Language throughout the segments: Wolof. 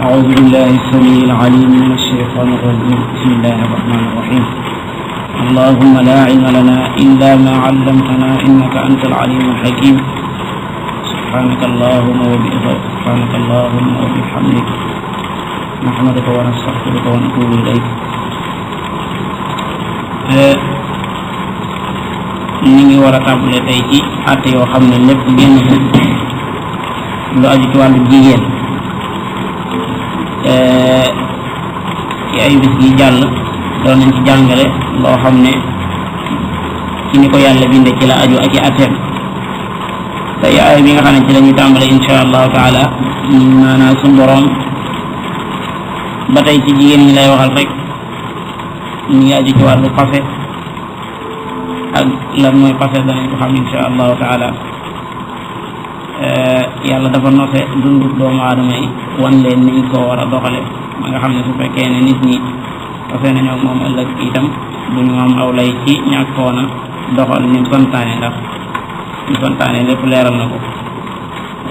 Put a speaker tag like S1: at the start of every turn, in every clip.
S1: أعوذ بالله السميع العليم من الشيطان الرجيم. بسم الله الرحمن الرحيم. اللهم لا علم لنا إلا ما علمتنا إنك أنت العليم الحكيم. سبحانك اللهم وبحمدك نحمدك ونستغفرك ونتوب إليك. ñu ngi war a tàmbale tey ci àtte yoo xam ne lépp génn lu aju ci wàllu jigéen. ci ay bis yi jàll doon nañ ci jàngale loo xam ne ci ni ko yàlla binde ci la aju ak i àtteem. tey aay bi nga xam ne ci la ñuy tàmbale insha allahu taala maanaam suñu boroom ba tey ci jigéen ñi lay waxal rek ñu ngi aju ci wàllu fase ak lan mooy fase danañ ko xam insha allahu taala. yàlla dafa nose dundu doomu aadama yi wan leen niñ ko war a doxale ma nga xam ne su fekkee ne nit ñi fase nañoo moom ëllëg itam duñu am aw lay ci ñàkkoon a doxal ni mu santaane, ndax ñu santaane lépp leeral na ko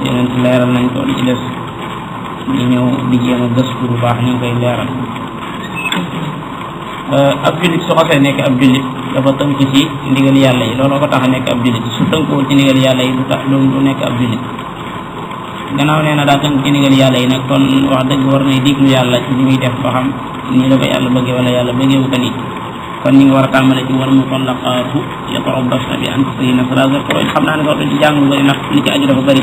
S1: yeneen ci leeral nañ ko li ci des ñu ñëw di jéem a gëstu bu baax ñu ngi koy leeral. ab jullit su xasee nekk ab jullit dafa tënk ci ndigal yàlla yi, looloo ko tax a nekk ab jullit. su tënkuwul ci ndigal yàlla yi du nekk ab jullit. gannaaw nee na daa tënk ci ndigal yàlla yi nag kon wax dëgg war nay diglu yàlla ci li muy def ba xam nii la ko yàlla bëggee wala yàlla bëggeewu ko nii. kon ñu ngi war a tàmbale ci wal mutallaqaatu yatarabbasna bi anfusihinna salaasata quruu. xam naa ne sax ci jàng lu bëri ndax li ci aju dafa bëri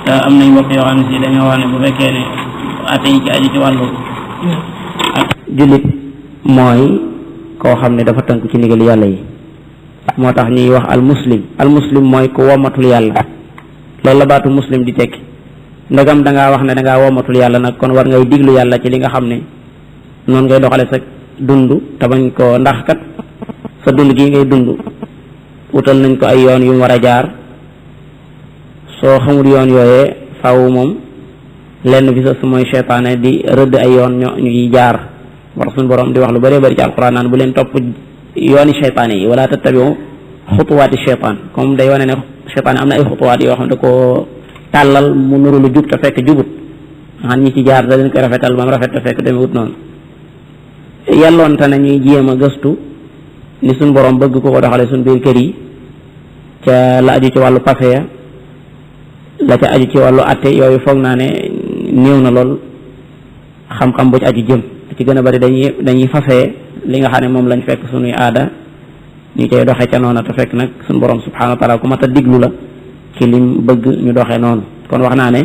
S1: te am nañ bopp yoo xam ne si dañoo wax ne bu fekkee ne ate yi ci aju ci wàllu ak jullit mooy koo xam ne dafa tënk ci ndigal yàlla yi. moo tax ñuy wax al muslim mooy ku womatul yàlla. loolu la baatu muslim di tekki. ndegam dangaa wax ne dangaa womatul yàlla nag kon war ngay diglu yàlla ci li nga xam ne noonu ngay doxale sa dund te bañ ko, ndax kat sa dund gi ngay dund wutal nañ ko ay yoon yu mu war a jaar. soo xamul yoon yooyee faaw moom lenn bi sa su mooy seytaane di rëdd ay yoon ñuy jaar. war suñu borom di wax lu bëree bëri ci alquran naan bu leen topp yooni seytaane yi wala tattabiu xutuwaati seytaan, comme day wane ne seytaane am na ay xutuwaat yoo xam ne da koo tàllal mu nuru lu jub te fekk jubut. xam ñi ci jaar da leen koy rafetal ba mu rafet te fekk demewut noonu. yelloon te ne ñuy jéem a gëstu ni suñu borom bëgg ko doxale suñu biir kër yi ca la aju ci wàllu pase ya la ca aju ci wàllu atte yooyu foog naa ne néew na lool xam-xam bu ci aju jëm ci gën a bari dañuy fasee li nga xam ne moom lañ fekk suñuy aada ñu koy doxee ca noonu te fekk nag suñu borom subhanahu wa taala ku mat a diglu la ci lim bëgg ñu doxee noonu. kon wax naa ne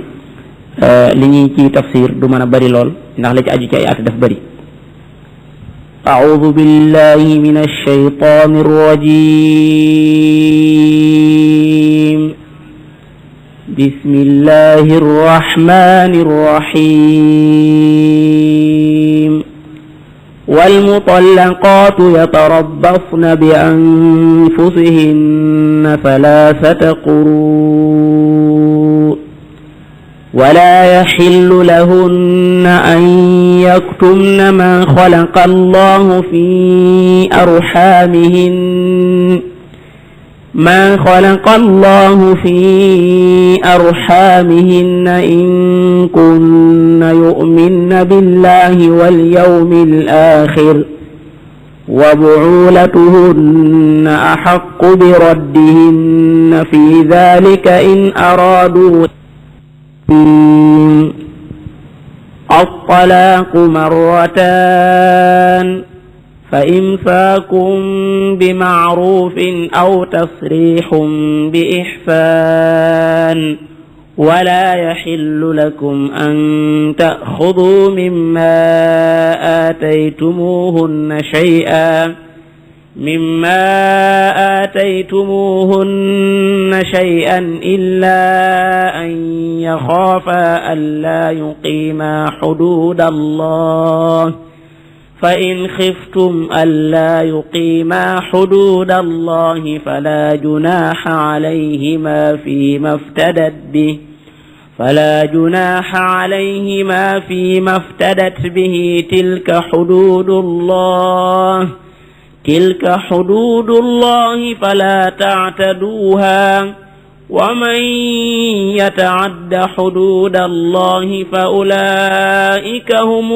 S1: li ñuy ci tafsir du mën a bari lool ndax la ci aju ci ay atte daf bari. a'udhu billahi minash shaytanir rajim. bismillahir rahmanir rahim. والمطلقات يتربصن بأنفسهن ثلاثة قروء ولا يحل لهن أن يكتمن ما خلق الله في أرحامهن إن كن يؤمن بالله واليوم الآخر وبعولتهن أحق بردهن في ذلك إن أرادوا. الطلاق مرتان فإمساك بمعروف أو تسريح بإحسان ولا يحل لكم أن تأخذوا مما آتيتموهن شيئا إلا أن يخافا ألا يقيما حدود الله فإن خفتم ألا يقيما حدود الله فلا جناح عليهما فيما افتدت به تلك حدود الله فلا تعتدوها
S2: ومن يتعد حدود الله فأولئك هم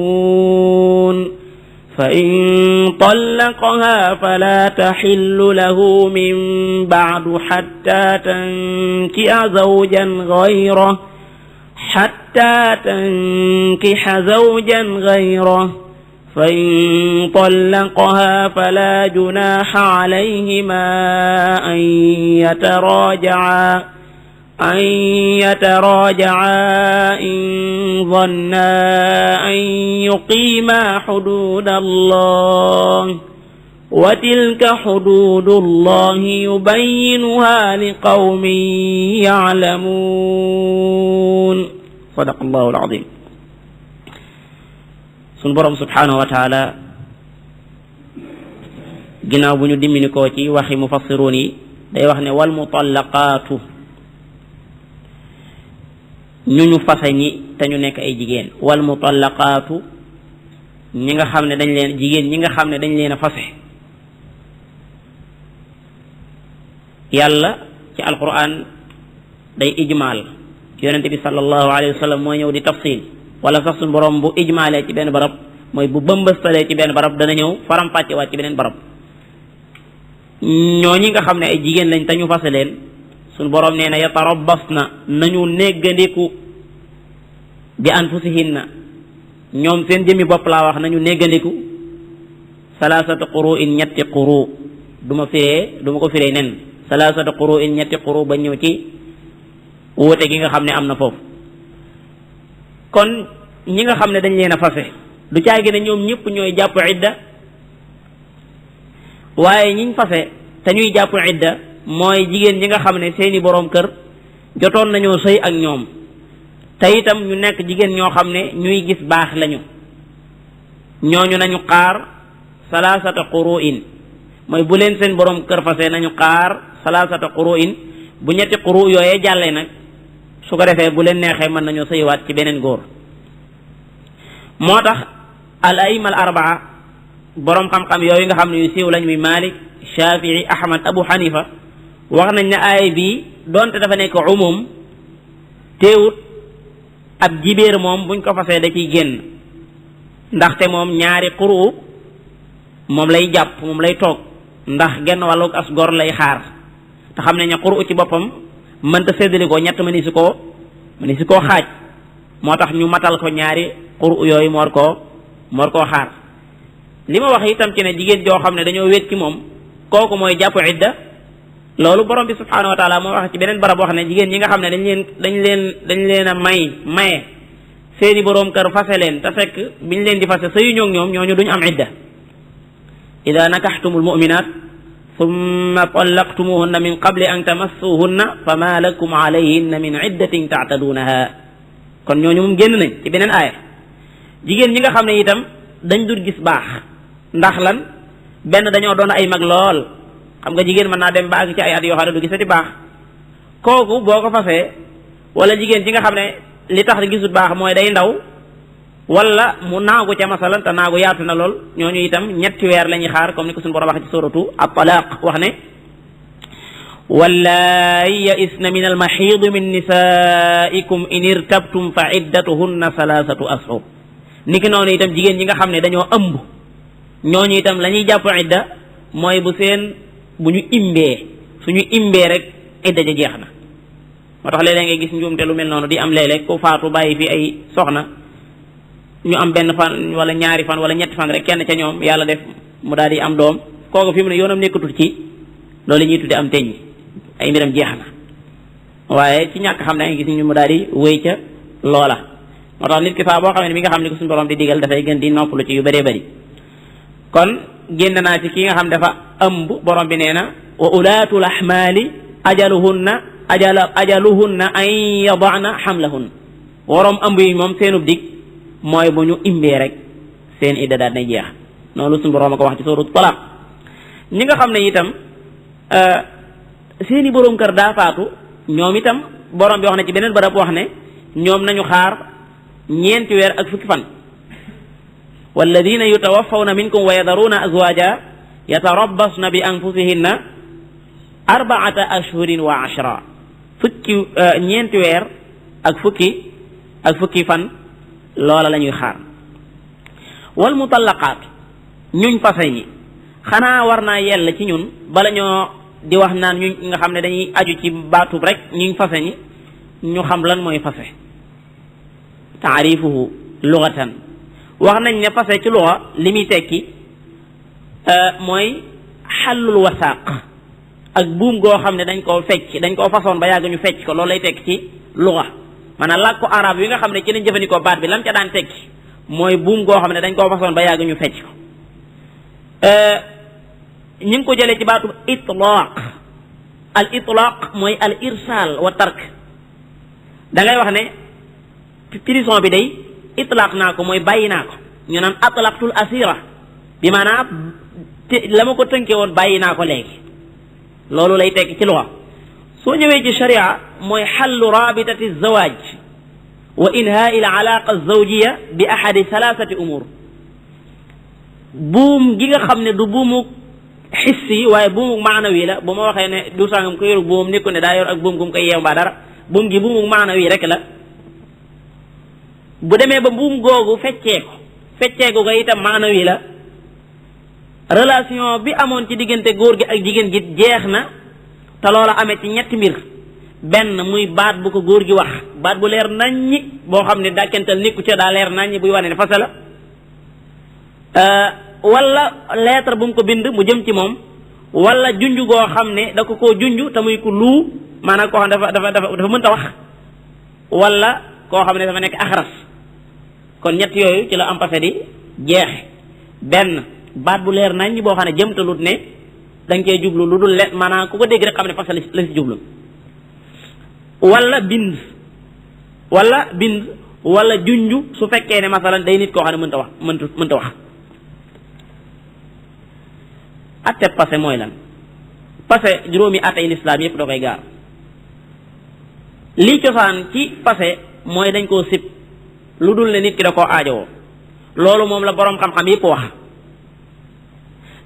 S2: الظالمون فإن طلقها فلا تحل له من بعد حتى تنكح زوجا غيره فإن طلقها فلا جناح عليهما أن يتراجعا إن ظنا أن يقيما حدود الله وتلك حدود الله يبينها لقوم يعلمون صدق الله العظيم. sun borom subhanahu wa taala ginnaaw bu ñu dimmini ko ci waxi mufassiruun yi day wax ne wal mutallaqaatu ñu fase ñi te ñu nekk ay jigéen wal mutallaqaatu ñi nga xam ne dañ leen jigéen ñi nga xam ne dañ leen a fase yàlla ci alquran day ijmaal yonente bi sallallahu alayhi wa sallam mooy ñëw di tafsil wala sax suñu borom bu ijmaalee ci benn barab mooy bu bëmbëstalee ci benn barab dana ñëw faram-fàcce waat ci beneen barab ñooñi nga xam ne ay jigéen lañ te ñu fase leen suñu borom nee na yatarabbasna nañu néggandiku bi anfusihinna ñoom seen jëmmi bopp laa wax nañu néggandiku salaasata quru'in ñetti quru duma ko firee nen salaasata quru'in ñetti quru ba ñëw ci wóote gi nga xam ne am na foofu kon ñi nga xam ne dañ leen a fase du caagi ne ñoom ñëpp ñooy jàpp idda waaye ñiñ fase te ñuy jàpp idda mooy jigéen ñi nga xam ne seeni boroom kër jotoon nañoo sëy ak ñoom te itam ñu nekk jigéen ñoo xam ne ñuy gis baax lañu ñooñu nañu xaar salaasata quru'in mooy bu leen seen boroom kër fase nañu xaar salaasata quru'in bu ñetti quru yooyee jàllee nag su ko defee bu leen neexee mën nañoo sëywaat ci beneen góor moo tax al aima al arbaa boroom xam-xam yooyu nga xam ne yu siiw lañ muy Malik Shafii Ahmad Abu Hanifa wax nañ ne aaya bii donte dafa nekk umum teewut ab jibéer moom buñ ko fasee da ciy génn ndaxte moom ñaari quru moom lay jàpp moom lay toog ndax genn wàllug as gor lay xaar te xam ne ña quru ci boppam mënta séddali ko ñett mëni si koo xaaj moo tax ñu matal ko ñaari quru yooyu moor koo xaar li ma wax itam ci ne jigéen joo xam ne dañoo wéet ci moom kooku mooy jàpp idda loolu borom bi subhanahu wa taala moo wax ci beneen barab wax ne jigéen ñi nga xam ne dañ leen a maye seeni boroom kër fase leen te fekk biñ leen di fase sëyu ñoom ñooñu duñ am idda ida nakaxtumul mu'minat summa tallaqtumuhunna min qabli an tamassuhunna fama lakum alayhinna min iddatin ta'tadunaha kon ñooñu moom génn nañ ci beneen aaya jigéen ñi nga xam ne itam dañ dul gis baax ndax lan benn dañoo doon ay mag lool xam nga jigéen mën naa dem ba àgg ci ay at yoo xam ne du gisati baax kooku boo ko fasee wala jigéen ci nga xam ne li tax gisut baax mooy day ndaw wala mu naagu ca masalan te naagu yaatu na lool ñooñu itam ñetti weer la ñuy xaar comme ni ko suñu borom wax ci suratu at-talaq wax ne wallaayi ya'isna min al-mahiid min nisaa'ikum in irtabtum fa iddatuhunna salaasatu ashhur niki noonu itam jigéen ñi nga xam ne dañoo ëmb ñooñu itam la ñuy jàpp idda mooy bu ñu imbee suñu imbee rek idda ja jeex na moo tax léeg-léeg ngay gis njuumte lu mel noonu di am léeg-léeg ku faatu bàyyi fi ay soxna ñu am benn fan wala ñaari fan wala ñetti fan rek kenn ca ñoom yàlla def mu daal di am doom kooku fi mu ne yoonam nekkatul ci loolu ñuy tudde am teññ ay mbiram jeex na waaye ci ñàkk xam ne nga gis ñu mu daal di wéy ca loola moo tax nit ki saa boo xam ne mi nga xam ne ko suñu borom di digal dafay gën di noppalu ci yu bëree bëri kon génn naa ci ki nga xam dafa ëmb borom bi nee na wa ulaatul ahmaali ajaluhunna an yadana hamlahun waroom ëmb yi moom seenub dig mooy bu ñu imbee rek seen idda daal na jeex noonu suñu borom a ko wax ci suuratu Talaaq ñi nga xam ne itam seeni borom kër daa faatu ñoom itam borom bi wax ne ci beneen barab wax ne ñoom nañu xaar ñeenti weer ak fukki fan walladina yutawaffawna minkum wa yadaruuna azwaja yatarabbasna bi anfusihinna arbaata ashhurin wa ashra fukki ñeenti weer ak fukki fan loola la ñuy xaar. wal mutallaqaat ñuñ fase yi xanaa war naa yell ci ñun bala ñoo di wax naan ñu nga xam ne dañuy aju ci baatub rek ñuñ fase ñi ñu xam lan mooy fase. taarifuhu lugatan wax nañ ne fase ci luga li muy tekki mooy xallul wasaaq ak buum goo xam ne dañ koo façon ba yàgg ñu fecc ko loolu lay tekki ci luga maanaam làkku arab yi nga xam ne ci lañ jëfandikoo baat bi lam ca daan tekki mooy buum goo xam ne dañ koo façon ba yàgg ñu fecc ko. ñu ngi ko jëlee ci baatu itlaaq al itlaaq mooy al irsal wa tark da ngay wax ne prison bi day itlaaq naa ko mooy bàyyi naa ko ñu naan atlaqtul asira bi maanaam la ma ko tënkee woon bàyyi naa ko léegi loolu lay tekki ci luxa. soo ñëwee ci sharia mooy xallu rabitati zawaj wa inhaai al alaqa zawjiya bi ahadi thalathati umur buum gi nga xam ne du buumu xissi waaye buumu maanawi la bu ma waxee ne du sangam ko yor buum nekku ne daa yor ak buum gum koy yeew mbaa dara buum gi buumu maanawi rek la bu demee ba buum googu fecceeku ko itam maanawi la relation bi amoon ci diggante góor gi ak jigéen gi jeex na te loola amee ci ñetti mbir benn muy baat bu ko góor gi wax baat bu leer naññi boo xam ne dàkkental nekku ca daa leer naññi buy wane ne fase la wala lettre bu mu ko bind mu jëm ci moom wala junj goo xam ne da ko koo junj te muy ku luu maanaam koo xam ne dafa mënta wax wala koo xam ne dafa nekk axras kon ñett yooyu ci la am passé di jeex benn baat bu leer nañ boo xam ne jëmtalut ne dañ cee jublu lu dul le maanaam ku ko dégg rek xam ne passé la si jublu wala bind wala junj su fekkee ne masalan day nit koo xam ne mënta wax atte passé mooy lan passé juróomi attey lislaam yépp da koy gaar lii cosaan ci passé mooy dañ koo sib lu dul ne nit ki da koo aajowoo loolu moom la boroom xam-xam yépp wax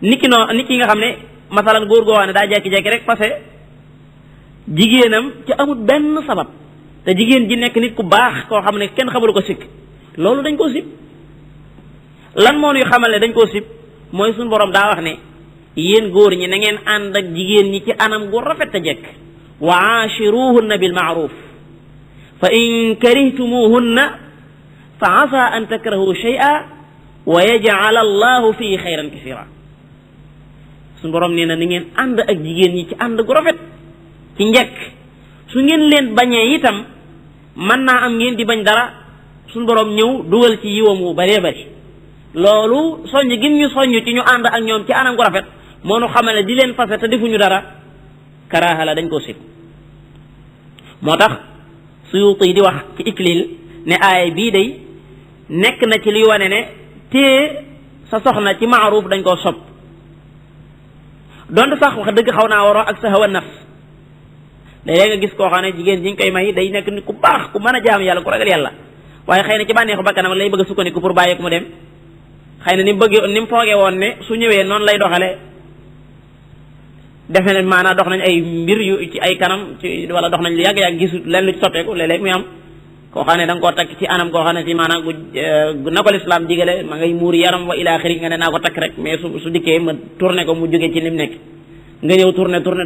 S2: nit ki nga xam ne masalan góor goo xam ne daa jekki-jekki rek passé jigéenam ci amul benn sabab te jigéen ji nekk nit ku baax koo xam ne kenn xamul ko sikk loolu dañ koo sib lan moo ñuy xamal ne dañ koo sib mooy suñu boroom daa wax ne yéen góor ñi na ngeen ànd ak jigéen ñi ci anam gu rafet a jekk wa aachiruhunna bil maaruf fa in karihtumuhunna fa asa an takrahu shay'a wa yaj'al allahu fii xayran kasira suñu borom nee na ni ngeen ànd ak jigéen ñi ci ànd gu rafet ci njekk su ngeen leen bañee itam mën naa am ngeen di bañ dara suñu borom ñëw dugal ci yiwam wu bëree bëri loolu soññ gin ñu soññ ci ñu ànd ak ñoom ci anam gu rafet moo nu xamal ne di leen fase te defuñu dara karaaha la dañ koo sib moo tax Suyuti di wax ci Iklil ne aaya bii day nekk na ci liy wane ne téye sa soxna ci maaruf dañ koo sopp donte sax wax dëgg xaw naa waroo ak sa hawa nafs léeg-léeg nga gis koo xam ne jigéen ji ñu koy may day nekk nit ku baax ku mën a jaam yàlla ku ragal yàlla waaye xëy na ci bànneexu bakkanam lay bëgg a sukkandiku pour bàyyi ko mu dem xëy na ni mu foogee woon ne su ñëwee noonu lay doxale defe ne maanaam dox nañ ay mbir yu ci ay kanam ci wala dox nañ lu yàgg-yàgg gisu leen lu ci soppeeku léeg-léeg muy am koo xam ne da nga koo takk ci anam koo xam ne ci maanaam na ko lislaam digale ma ngay muur yaram wa ila axiri nga ne naa ko takk rek mais su dikkee ma tourné ko mu jógee ci lim nekk nga ñëw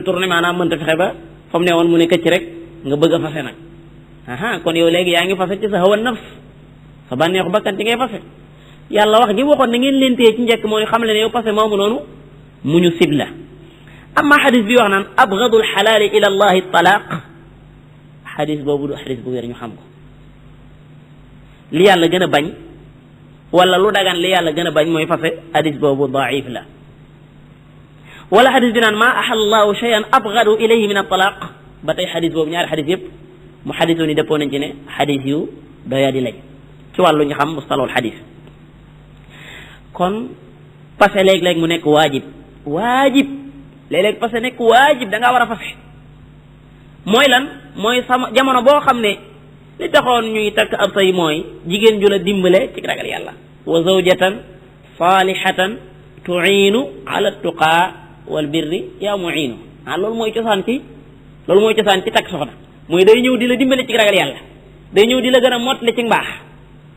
S2: tourné maanaam mënta fexe ba fa mu ne woon mu ne këcc rek nga bëgg a fase nag aha kon yow léegi yaa ngi fase ci sa hawa nafs sa bànneexu bakkan ci ngay fase yàlla wax gi waxoon na ngeen leen téye ci njëkk moo xam le ne yow fase moomu noonu mu ñu sib la amma xadis bi wax naan abgadul xalaali ila allahi talaaq xadis boobu du xadis bu wér ñu xam ko li yàlla gën a bañ wala lu dagan li yàlla gën a bañ mooy fase xadis boobu daif la wala xadis bi naan ma axal allahu cheyan abgadu ilayhi min altalaaq ba tey xadis boobu ñaari xadis yëpp mu xadisoo ni dëppoo nañ ci ne xadis yu doya di lañ ci wàllu ñu xam mustalahul xadis kon fase léeg-léeg mu nekk waajib léeg-léeg fase nekk waajib da ngaa war a fase mooy lan mooy sama jamono boo xam ne li taxoon ñuy takk ab say mooy jigéen ju la dimbale ci ragal yàlla wa zawjatan salihatan tu'iinu ala tuqaa wal birri yaa mu'iinu loolu mooy cosaan ci takk soxna mooy day ñëw di la dimbale ci ragal yàlla day ñëw di la gën a mottali ci mbaax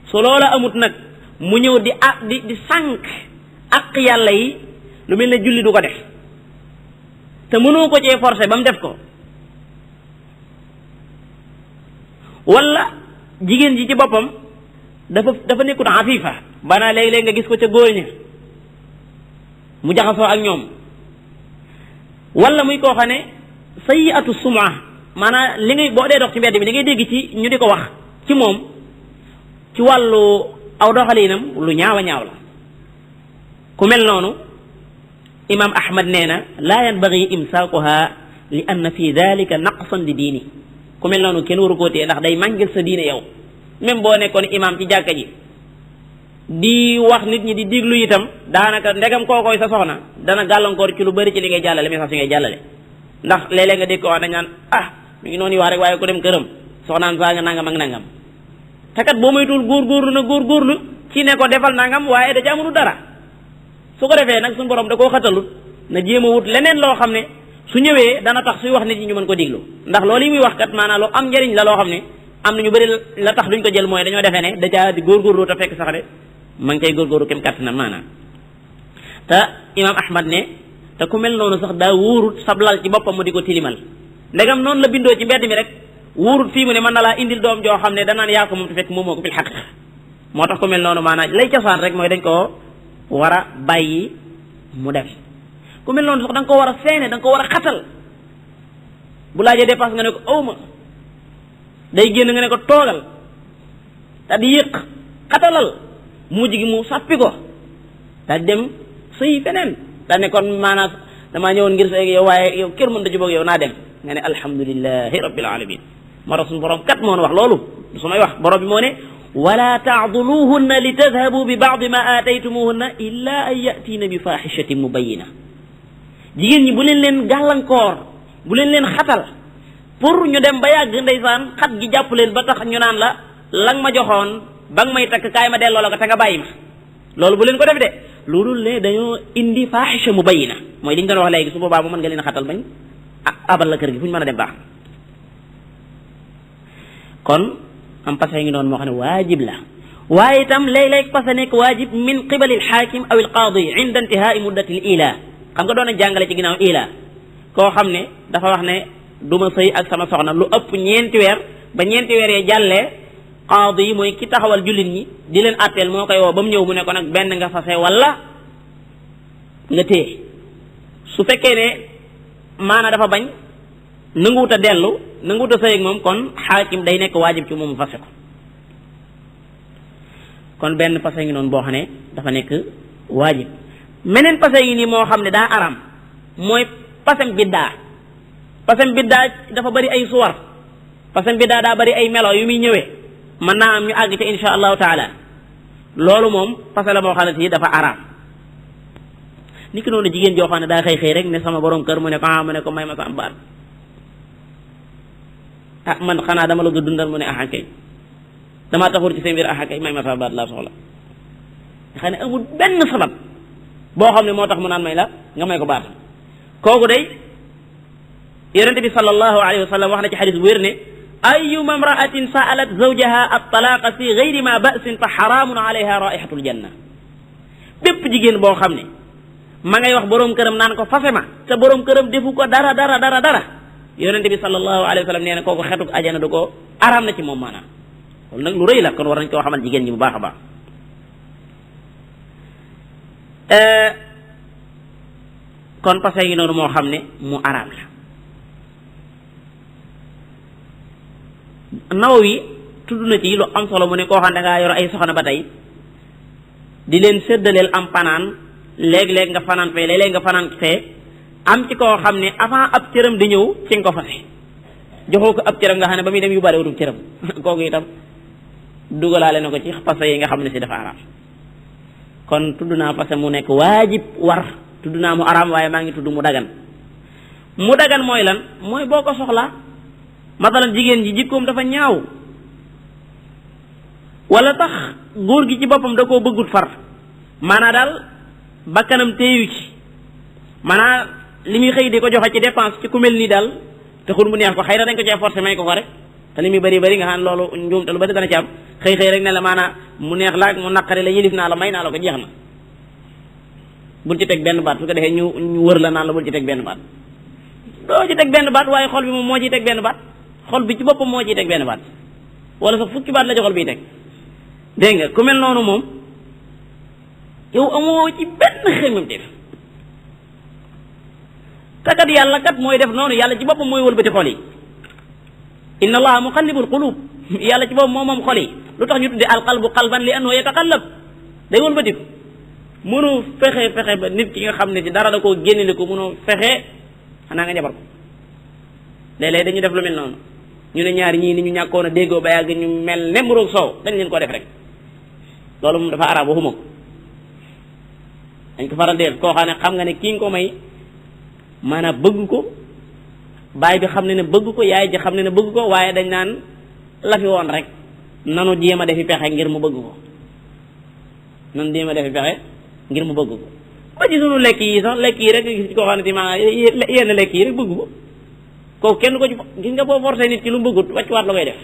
S2: su loola amut nag mu ñëw di sànq ak yàlla yi lu mel ne julli du ko def te mënoo ko cee forcé ba mu def ko wala jigéen ji ci boppam dafa nekkut afifa banaa léeg-léeg nga gis ko ca góor ña mu jaxasoo ak ñoom wala muy koo xam ne sayyi'atu sum'a maanaam li ngay boo dee dox ci mbedd bi da ngay dégg ci ñu di ko wax ci moom ci wàllu aw doxalinam lu ñaaw a ñaaw la ku mel noonu imam ahmad nee na laa yanbaghi imsaakuha li anna fi dalika naqsan li diini ku mel noonu kenn waru koo téye ndax day màngil sa diine yow même boo nekkoon imam ci jàkka ji di wax nit ñi di diglu itam daanaka ndegam kookoy sa soxna dana gàllankoor ci lu bari ci li ngay jàllale message yi ngay jàllale ndax léeg-léeg nga dégg ko wax dañ naan mi ngi noonu yi wax rek waaye ku dem këram soxnaan saa nga nangam ak nangam te kat boo moytuwul góorgóorlu ci ne ko defal nangam waaye da ci amul dara su ko defee nag suñu borom da koo xatalut na jéem a wut leneen loo xam ne su ñëwee dana tax suy wax nit ñi ñu mën ko diglu ndax loolu yi muy wax kat maanaam lu am njëriñ la loo xam ne am na ñu bëri la tax duñ ko jël mooy dañoo defee ne da caa di góorgóorlu te fekk sax de ma ngi koy góorgóorlu kem kàttanam maanaam te imam ahmad ne te ku mel noonu sax daa wóorut sablal ci boppam mu di ko tilimal ndegam noonu la bindoo ci mbedd mi rek wóorut fii mu ne mën na laa indil doom joo xam ne danaan yaa ko moom te fekk moom moo ko fil xaqiqa moo tax ku mel noonu maanaam lay cosaan rek mooy dañ koo war a bàyyi mu def ku mel noonu sax da nga ko war a seene da nga ko war a xatal bu laajee dépense nga ne ko awma day génn nga ne ko toogal te di yëq xatalal mujj gi mu sàppi ko daal dem sëy feneen daal ne kon maanaam damaa ñëwoon ngir sëy yow waaye yow kër mën da jubóog yow naa dem nga ne alhamdulillahi rabbil alamin moo tax suñu borom kat moo wax loolu du su may wax borom bi moo ne wala taaduluhunna li tadhabu bi baadi ma aataytumuhunna illa an yatiina bi fahishatin mubayina jigéen ñi bu leen gàllankoor bu leen xatal pour ñu dem ba yàgg ndeysaan xat gi jàpp leen ba tax ñu naan la lang ma joxoon ba nga may takk kaay ma delloo la ko te nga bàyyi ma loolu bu leen ko def de loolu ne dañoo indi fahisha mubayina mooy li ñu doon wax léegi su boobaa mu mën nga leen xatal bañ abal la kër gi fu ñu mën a dem baax kon am pase ngi noonu moo xam ne waajib la waaye itam léeg-léeg pase nekk waajib min qibali alxaakim aw alqaadi inda intihaai muddati l ila xam nga doon a jàngale ci ginnaaw ila koo xam ne dafa wax ne du ma sëy ak sama soxna lu ëpp ñeenti weer ba ñeenti weer yee jàllee qaadi yi mooy ki taxawal jullit ñi di leen atteel moo koy woo ba mu ñëw mu ne ko nag benn nga fase wala nga téye su fekkee ne maana dafa bañ nanguwut a dellu nanguwut a sëy ak moom kon xaakim day nekk waajib ci moom mu fase ko kon benn pase ngi noonu boo xam ne dafa nekk waajib meneen pase ngi nii moo xam ne daa aram mooy pasem biddaa dafa bari ay suwar pasem biddaa daa bari ay melo yu muy ñëwee mën naa am ñu àgg ca insha allahu taala loolu moom pase la moo xam ne si dafa aram ni ki noonu jigéen joo xam ne daa xëy rek ne sama borom kër mu ne ko mu ne ko may ma sama baat man xanaa dama la ko dundal mu ne kay damaa taxul ci seen mbir kay may ma sama baat laa soxla nga xam ne amul benn sabab boo xam ne moo tax mu naan may la nga may ko baat kooku day yonente bi sallallahu alayhi wa sallam wax na ci xadis bu wér ne ayuma imraatin saalat zawjaha at-talaqa fi gayri ma ba'sin fa xaraamun alayha raihatul janna bépp jigéen boo xam ne ma ngay wax borom këram naan ko fase ma te borom këram defu ko dara yonente bi sallallahu alayhi wa sallam nee na kooku xetuk ajana du ko araam na ci moom maanaam loolu nag lu rëy la kon war nañ koo xamal jigéen ñi bu baax a baax kon pase yi noonu moo xam ne mu araam la Nawawi tudd na ci lu am solo mu ne koo xam ne dangaa yor ay soxna ba tey di leen séddaleel am panaan léeg-léeg nga fanaan fee léeg-léeg nga fanaan fee am ci koo xam ne avant ab cëram di ñëw ci nga ko fase joxoo ko ab cëram nga xam ne ba muy dem yu bari wutum cëram kooku itam dugalaale na ko ci pase yi nga xam ne si dafa araam kon tudd naa pase mu nekk waajib war tudd naa mu araam waaye maa ngi tudd mu dagan mooy lan mooy boo ko soxlaa masalan jigéen ji jikkoom dafa ñaaw wala tax góor gi ci boppam da koo bëggut far maanaa daal bakkanam téeyu ci maanaa li muy xëy di ko joxe ci dépense ci ku mel nii daal taxul mu neex ko xëy na dañ ko cee forcé may ko rek te li muy bëri bëri nga xam loolu njuum te lu bëri dana ci am xëy rek ne la maanaam mu neex laag mu naqari la yilif naa la may naa la ko jeex na bul ci teg benn baat su ko defee ñu wër la naan la bul ci teg benn baat doo ci teg benn baat waaye xol bi moom moo ciy teg benn baat xol bi ci boppam moo ciy teg benn baat wala sax fukki baat la ci xol biy teg dégg nga ku mel noonu moom yow amoo ci benn xëymam def takat yàlla kat mooy def noonu yàlla ci boppam mooy wëlbati xol yi inna allaha muqallibul qulub yàlla ci boppam moom xol yi lu tax ñu tudde alqalbu qalban li annahu yataqallab day wëlbati ko mënu fexe ba nit ki nga xam ne ci dara da koo génne ko mënu fexe xanaa nga jabar ko léeg-léeg dañu def lu mel noonu ñu ne ñaari ñii ni ñu ñàkkoon a déggoo ba yàgg ñu mel ne mburoog soow dañ leen koo def rek loolu moom dafa arab waxuma ko dañ ko faral deel koo xam ne xam nga ne kii nga ko may maanaam bëgg ko baay bi xam ne bëgg ko yaay ji xam ne bëgg ko waaye dañ naan la fi woon rek nanu jéem a defi pexe ngir mu bëgg ko nanu jéem a defi pexe ngir mu bëgg ko ba ci sunu lekk yi sax lekk yi rek gis koo xam ne ci maanaam yenn lekk yi rek bëgg ko kooku kenn ko ci gis nga boo forcé nit ci lu mu bëggut wàccuwaat la koy def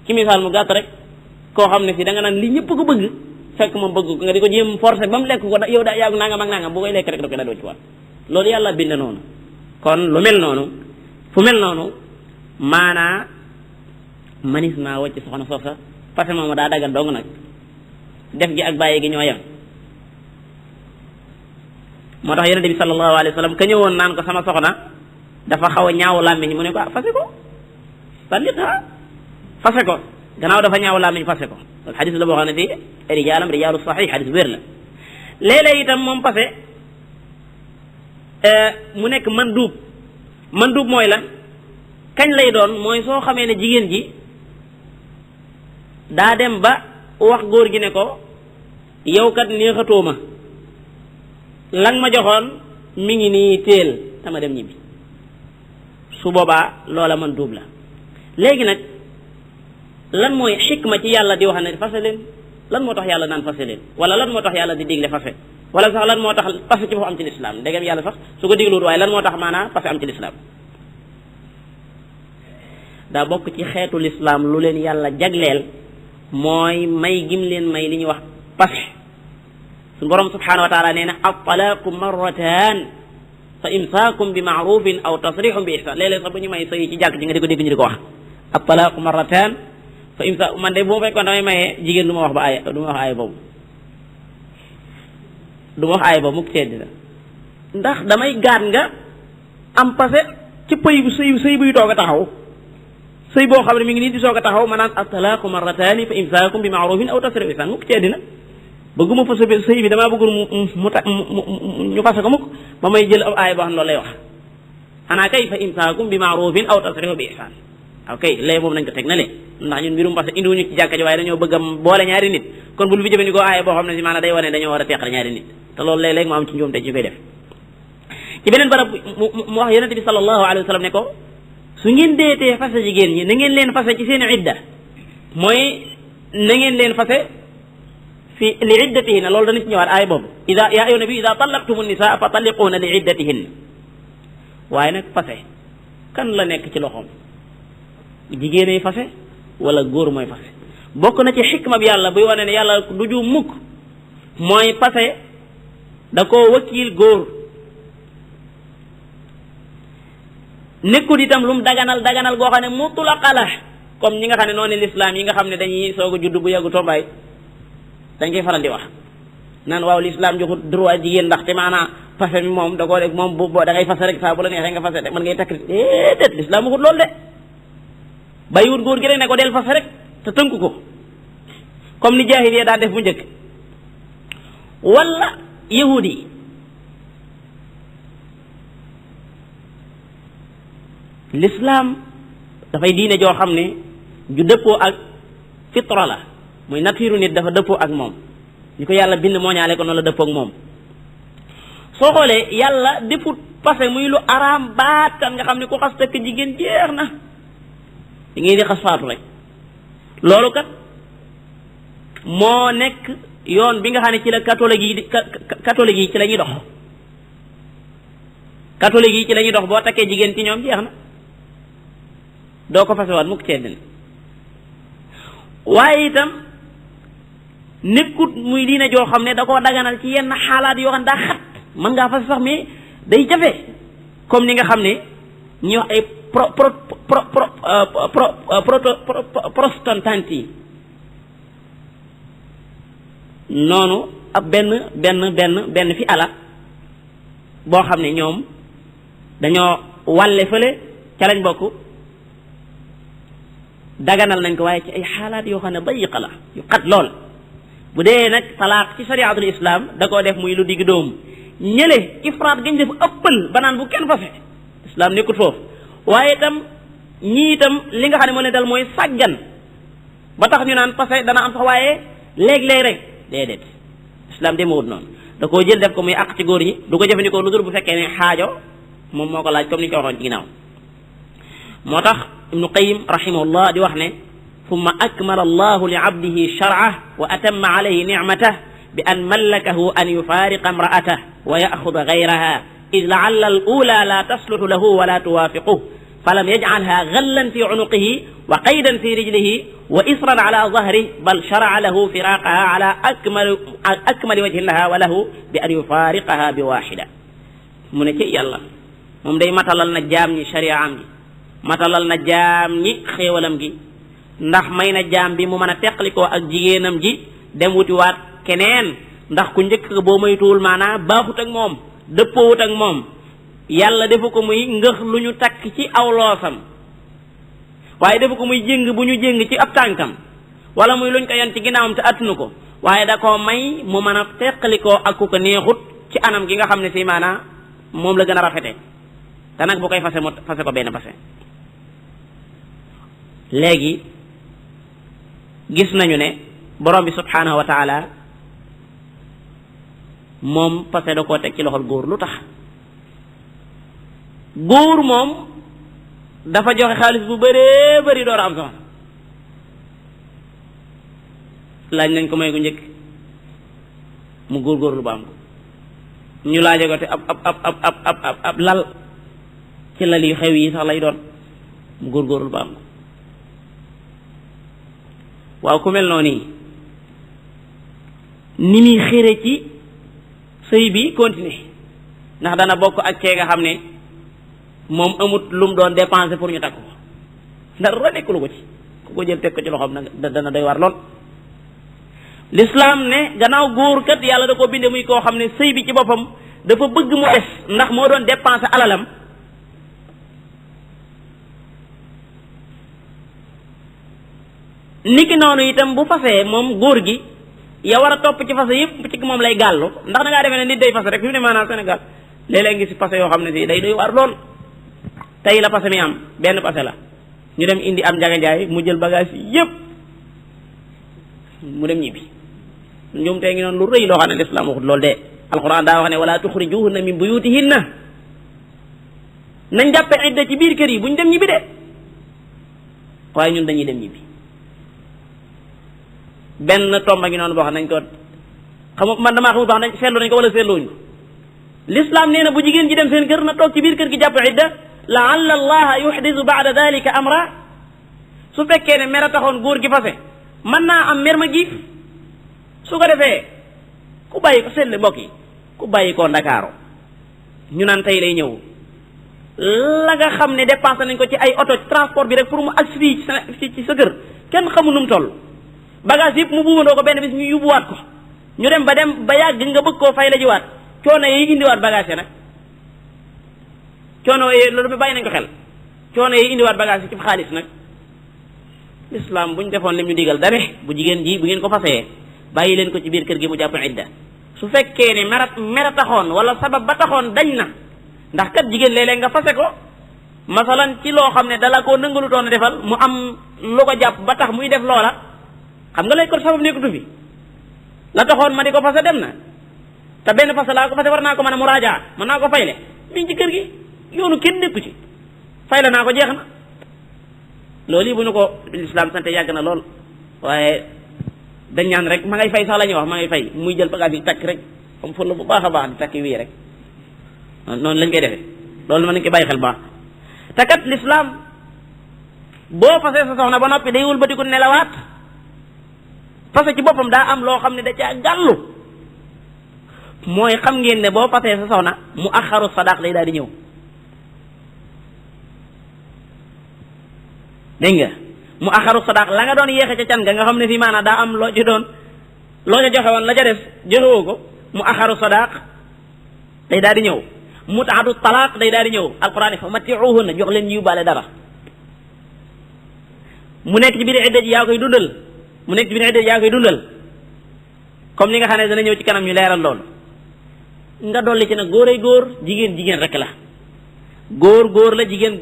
S2: ci misaal mu gàtt rek koo xam ne si da nga naan li ñëpp ko bëgg fekk moom bëgg ko nga di ko jéem forcé ba mu lekk ko yow daa yàgg nangam ak nangam bu koy lekk rek da koy daal wàccuwaat loolu yàlla bind noonu kon lu mel noonu fu mel noonu maanaa manis naa wàcc soxna soosa parce que moom daa dagal dong nag def gi ak bàyyi gi ñoo yem moo tax yonente bi sallallahu alayhi wa sallam ka ñëwoon naan ko sama soxna dafa xaw a ñaaw làmmiñ mu ne ko fase ko talliqha fase ko gannaaw dafa ñaaw làmmiñ fase ko loolu xadis la boo xam ne fii rijaalam rijaalu saxiix xadis wér la léeg-léeg itam moom fase mu nekk manduub mooy lan kañ lay doon mooy soo xamee ne jigéen ji daa dem ba wax góor gi ne ko yow kat neexatoo ma lang ma joxoon mi ngi nii téel dama dem ñibbi su boobaa loola manduub la léegi nag lan mooy xikma ci yàlla di wax ne fase leen lan moo tax yàlla naan fase leen wala lan moo tax yàlla di digle fase wala sax lan moo tax fase ci foofu am ci lislaam ndegam yàlla sax su ko digluwut waaye lan moo tax maanaa fase am ci lislaam daa bokk ci xeetu lislaam lu leen yàlla jagleel mooy may gim leen may li ñuy wax fase suñu borom subhanahu wa taala nee na at-talaaqu marratan fa imsaakum bi maarufin aw tasrixum bi ihsan léeg-léeg sax bu ñu may sëy ci jàkk ji nga di ko dégg ñu di ko wax at-talaaqu marratan fa imsaakum man de bu ma fekkoon damay mayee jigéen du ma wax ba aaya du ma wax aaya boobu du ma wax aaya boobu mukk seddi la ndax damay gaat nga am passé ci pëy bu sëy buy toog a taxaw sëy boo xam ne mi ngi nii di soog a taxaw ma naan at-talaaqu marrataani fa imsaakum bi maarufin aw tasrixum bi ihsan mukk seddi na bëgguma fa sëy bi damaa bëggul ñu fase ko mukk ba may jël ab aaya boo xam ne loolu lay wax xanaa kay fa imsaakum bi maarufin aw tasrixum bi ihsan waaw kay lay moom nañ ko teg na le ndax ñun mbirum parce que indiwuñu ci jàkka ji waaye dañoo bëgg a boole ñaari nit kon bul fi jëfandikoo aaya boo xam ne si maanaam day wane dañoo war a teqale ñaari nit te loolu léeg-léeg mu am ci njuum te ci koy def ci beneen barab mu wax yonente bi sallallahu alayhi wa sallam ne ko su ngeen deetee fase jigéen ñi na ngeen leen fase ci seen idda mooy na ngeen leen fase fi li iddatihinna loolu dana ci ñëwaat aaya boobu ida yaa ayyuhan nabi ida tallaqtumu nisaa fa talliquuna li iddatihinna waaye nag fase kan la nekk ci loxoom jigéenay fase wala góor mooy fase bokk na ci xikma bi yàlla buy wane ne yàlla du ju mukk mooy fase da koo wakiil góor nekkul itam lu mu daganal goo xam ne mutlaqa la comme ñi nga xam ne noonu l'islam yi nga xam ne dañuy soog a judd bu yàggu tombaay dañ koy faral di wax naan waaw l'islam joxut droit jigéen ndax te maanaam fase mi moom da koo def moom bu da ngay fase rek saa bu la neexee nga fase de mën ngay takk déedéet l'islam waxut loolu de bàyyiwut góor gi rek ne ko del fase rek te tënku ko comme ni jaahiliya daan def bu njëkk wala yahudi yi l'islam dafay diine joo xam ne ju dëppoo ak fitra la muy natiiru nit dafa dëppoo ak moom ni ko yàlla bind moo ñaale ko noonu la dëppoo ak moom soo xoolee yàlla defut passé muy lu araam baat kan nga xam ne ku xas takk jigéen jeex na di ngay di xas faatu rek loolu kat moo nekk yoon bi nga xam ne ci la catholique yi ci la ñuy dox catholique yi ci la ñuy dox boo takkee jigéen ci ñoom jeex na doo ko fasewaat mukk ci àddina waaye itam nekkut muy diine joo xam ne da koo daganal ci yenn xaalaat yoo xam ne daa xat mën ngaa fase sax mais day jafe comme ni nga xam ne ñuy wax ay protestant yi noonu ab benn fi ala boo xam ne ñoom dañoo wàlle fële ca lañ bokk daganal nañ ko waaye ci ay xaalaat yoo xam ne dayiqa la yu xat lool bu dee nag talaaq ci shariatul islam da koo def muy lu digg dóomu ñële ifraat gañ def ëppal ba naan bu kenn fase islam nekkut foofu waaye itam ñii itam li nga xam ne moo leen dal mooy sàggan ba tax ñu naan fase dana am sax waaye léeg-léeg rek déedéet islam demewut noonu da koo jël def ko muy àq ci góor ñi du ko jëfandikoo lu dul bu fekkee ne xaajo moom moo ko laaj comme ni ñu ko waxoon ci ginnaaw moo tax ibnu qayim rahimahullah di wax ne ثم أكمل الله لعبده شرعه وأتم عليه نعمته بأن ملكه أن يفارق امرأته ويأخذ غيرها إذ لعل الأولى لا تصلح له ولا توافقه فلم يجعلها غلا في عنقه وقيدا في رجله وإصرا على ظهره بل شرع له فراقها على أكمل وجه لها وله بأن يفارقها بواحدة من كي يلا مم داي ماتالال na jaam ñi shari'am gi matalal na jaam ñi xéewalam gi ndax may na jaam bi mu mën a teqlikoo ak jigéenam ji dem wutiwaat keneen ndax ku njëkk boo moytuwul maanaam baaxut ak moom dëppoowut ak moom yàlla defu ko muy ngëx lu ñu takk ci aw loosam waaye defu ko muy jéng bu ñu jéng ci ab tànkam wala muy luñ ko yon ci ginnaawam te attunu ko waaye da koo may mu mën a teqlikoo ak ku ko neexut ci anam gi nga xam ne si maanaam moom la gën a rafete te nag bu koy fase mu fase ko benn fase léegi gis nañu ne borom bi subhanahu wa taala moom fase da koo teg ci loxol góor lu tax góor moom dafa joxe xaalis bu bëree bëri door a am soxna laaj nañ ko may gu njëkk mu góorgóorlu ba am ko ñu laaje ko te ab lal ci lal yu xew yi sax lay doon mu góorgóorlu ba am ko waaw ku mel noonu ni muy xére ci sëy bi continuer ndax dana bokk ak kee nga xam ne moom amut lu mu doon dépenser pour ñu takk ko dara nekkulu ko ci ku ko jël teg ko ci loxoom nag dana doy war lool l'islam ne gannaaw góor kat yàlla da ko binde muy koo xam ne sëy bi ci boppam dafa bëgg mu des ndax moo doon dépenser alalam niki noonu itam bu fasee moom góor gi ya war a topp ci fase yëpp ci moom lay gàllu ndax da ngaa defee ne nit day fase rek fi mu ne maanaam Sénégal léeg-léeg ngi si fase yoo xam ne si day doy war lool tey la fase mi am benn fase la ñu dem indi am njaganjaay mu jël bagage yëpp mu dem ñibbi ñoom tey ngi noonu lu rëy loo xam ne l'islam waxut loolu de alquran daa wax ne wala tuxrijuhunna min buyutihinna nañ jàppe idda ci biir kër yi buñ dem ñibbi de waaye ñun dañuy dem ñibbi benn tomba ngi noonu boo xam nañ ko xam man damaa xamul baax nañ seetlu nañ ko wala seetluwuñ ko l'islam nee na bu jigéen ji dem seen kër na toog ci biir kër gi jàpp idda laalla allaha yuhdisu baada dalika amra su fekkee ne mer a taxoon góor gi fase mën naa am mer ma giif su ko defee ku bàyyi ko seetlu mbokk yi ku bàyyi koo Ndakaaru ñu naan tey lay ñëw la nga xam ne dépensé nañ ko ci ay oto transport bi rek pour mu agsi fii ci sa kër kenn xamul nu mu toll bagage yëpp mu buubandoo ko benn bis ñu yóbbuwaat ko ñu dem ba yàgg nga bëgg koo fay la jiwaat coono yi indiwaat bagage yi nag coono yi loolu bàyyi nañ ko xel coono yi indiwaat bagage yi ci xaalis nag l'islam buñ defoon lim ñu digal dane bu jigéen ji bu ngeen ko fasee bàyyi leen ko ci biir kër gi mu jàpp idda su fekkee ne mera taxoon wala sabab ba taxoon dañ na ndax kat jigéen léeg-léeg nga fase ko masalan ci loo xam ne dala koo nangalu toon a defal mu am lu ko jàpp ba tax muy def loola xam nga lay ko sabab nekkatu fi la taxoon ma di ko fase dem na te benn fase laa ko fase war naa ko mën a muraaja mën naa ko fayle mi ngi ci kër gi yoonu kenn nekku ci fayle naa ko jeex na loolu yi bu ñu ko l'islam sant yàgg na lool waaye dañ ñaan rek ma ngay fay sax la ñuy wax ma ngay fay muy jël bagage yi takk rek comme fële bu baax a baax di takk wii rek noonu lañ koy defee loolu mën nañ ko bàyyi xel baax te kat l'islam boo fasee sa soxna ba noppi day wëlbatiku nelawaat fase ci boppam daa am loo xam ne da caa gàllu mooy xam ngeen ne boo fasee sa soxna mu axaru sadaq day daal di ñëw dégg nga mu axaru sadaq la nga doon yéexe ca can nga xam ne fii maanaam daa am loo ci doon loo ca joxe woon la ca def joxewoo ko mu axaru sadaq day daal di ñëw mutaatu talaaq day daal di ñëw alquran fa matiuhunna jox leen ñu yóbbaale dara mu nekk ci biir idda ji yaa koy dundal mu nekk ci biir idda ji yaa koy dundal comme ni nga xam ne dana ñëw ci kanam ñu leeral loolu nga dolli ci nag góoray góor jigéen jigéen rek la góor góor la jigéen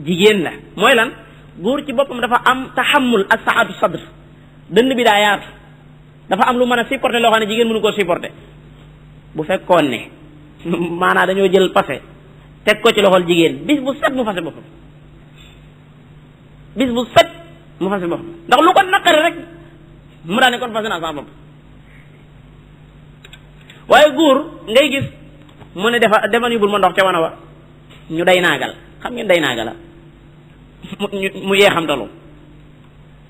S2: jigéen la mooy lan góor ci boppam dafa am taxammul ak saatu sadr dënn bi daa yaatu dafa am lu mën a supporter loo xam ne jigéen mënu koo supporter bu fekkoon ne maanaam dañoo jël passé teg ko ci loxol jigéen bis bu set mu fase boppam bis bu set mu fase boppam ndax lu ko naqari rek mu daane kon fase naa sama bopp waaye góor ngay gis mu ne demal yóbbul ma ndox ca wana wa ñu day naagal xam ngeen day naagala mu yeexamtalu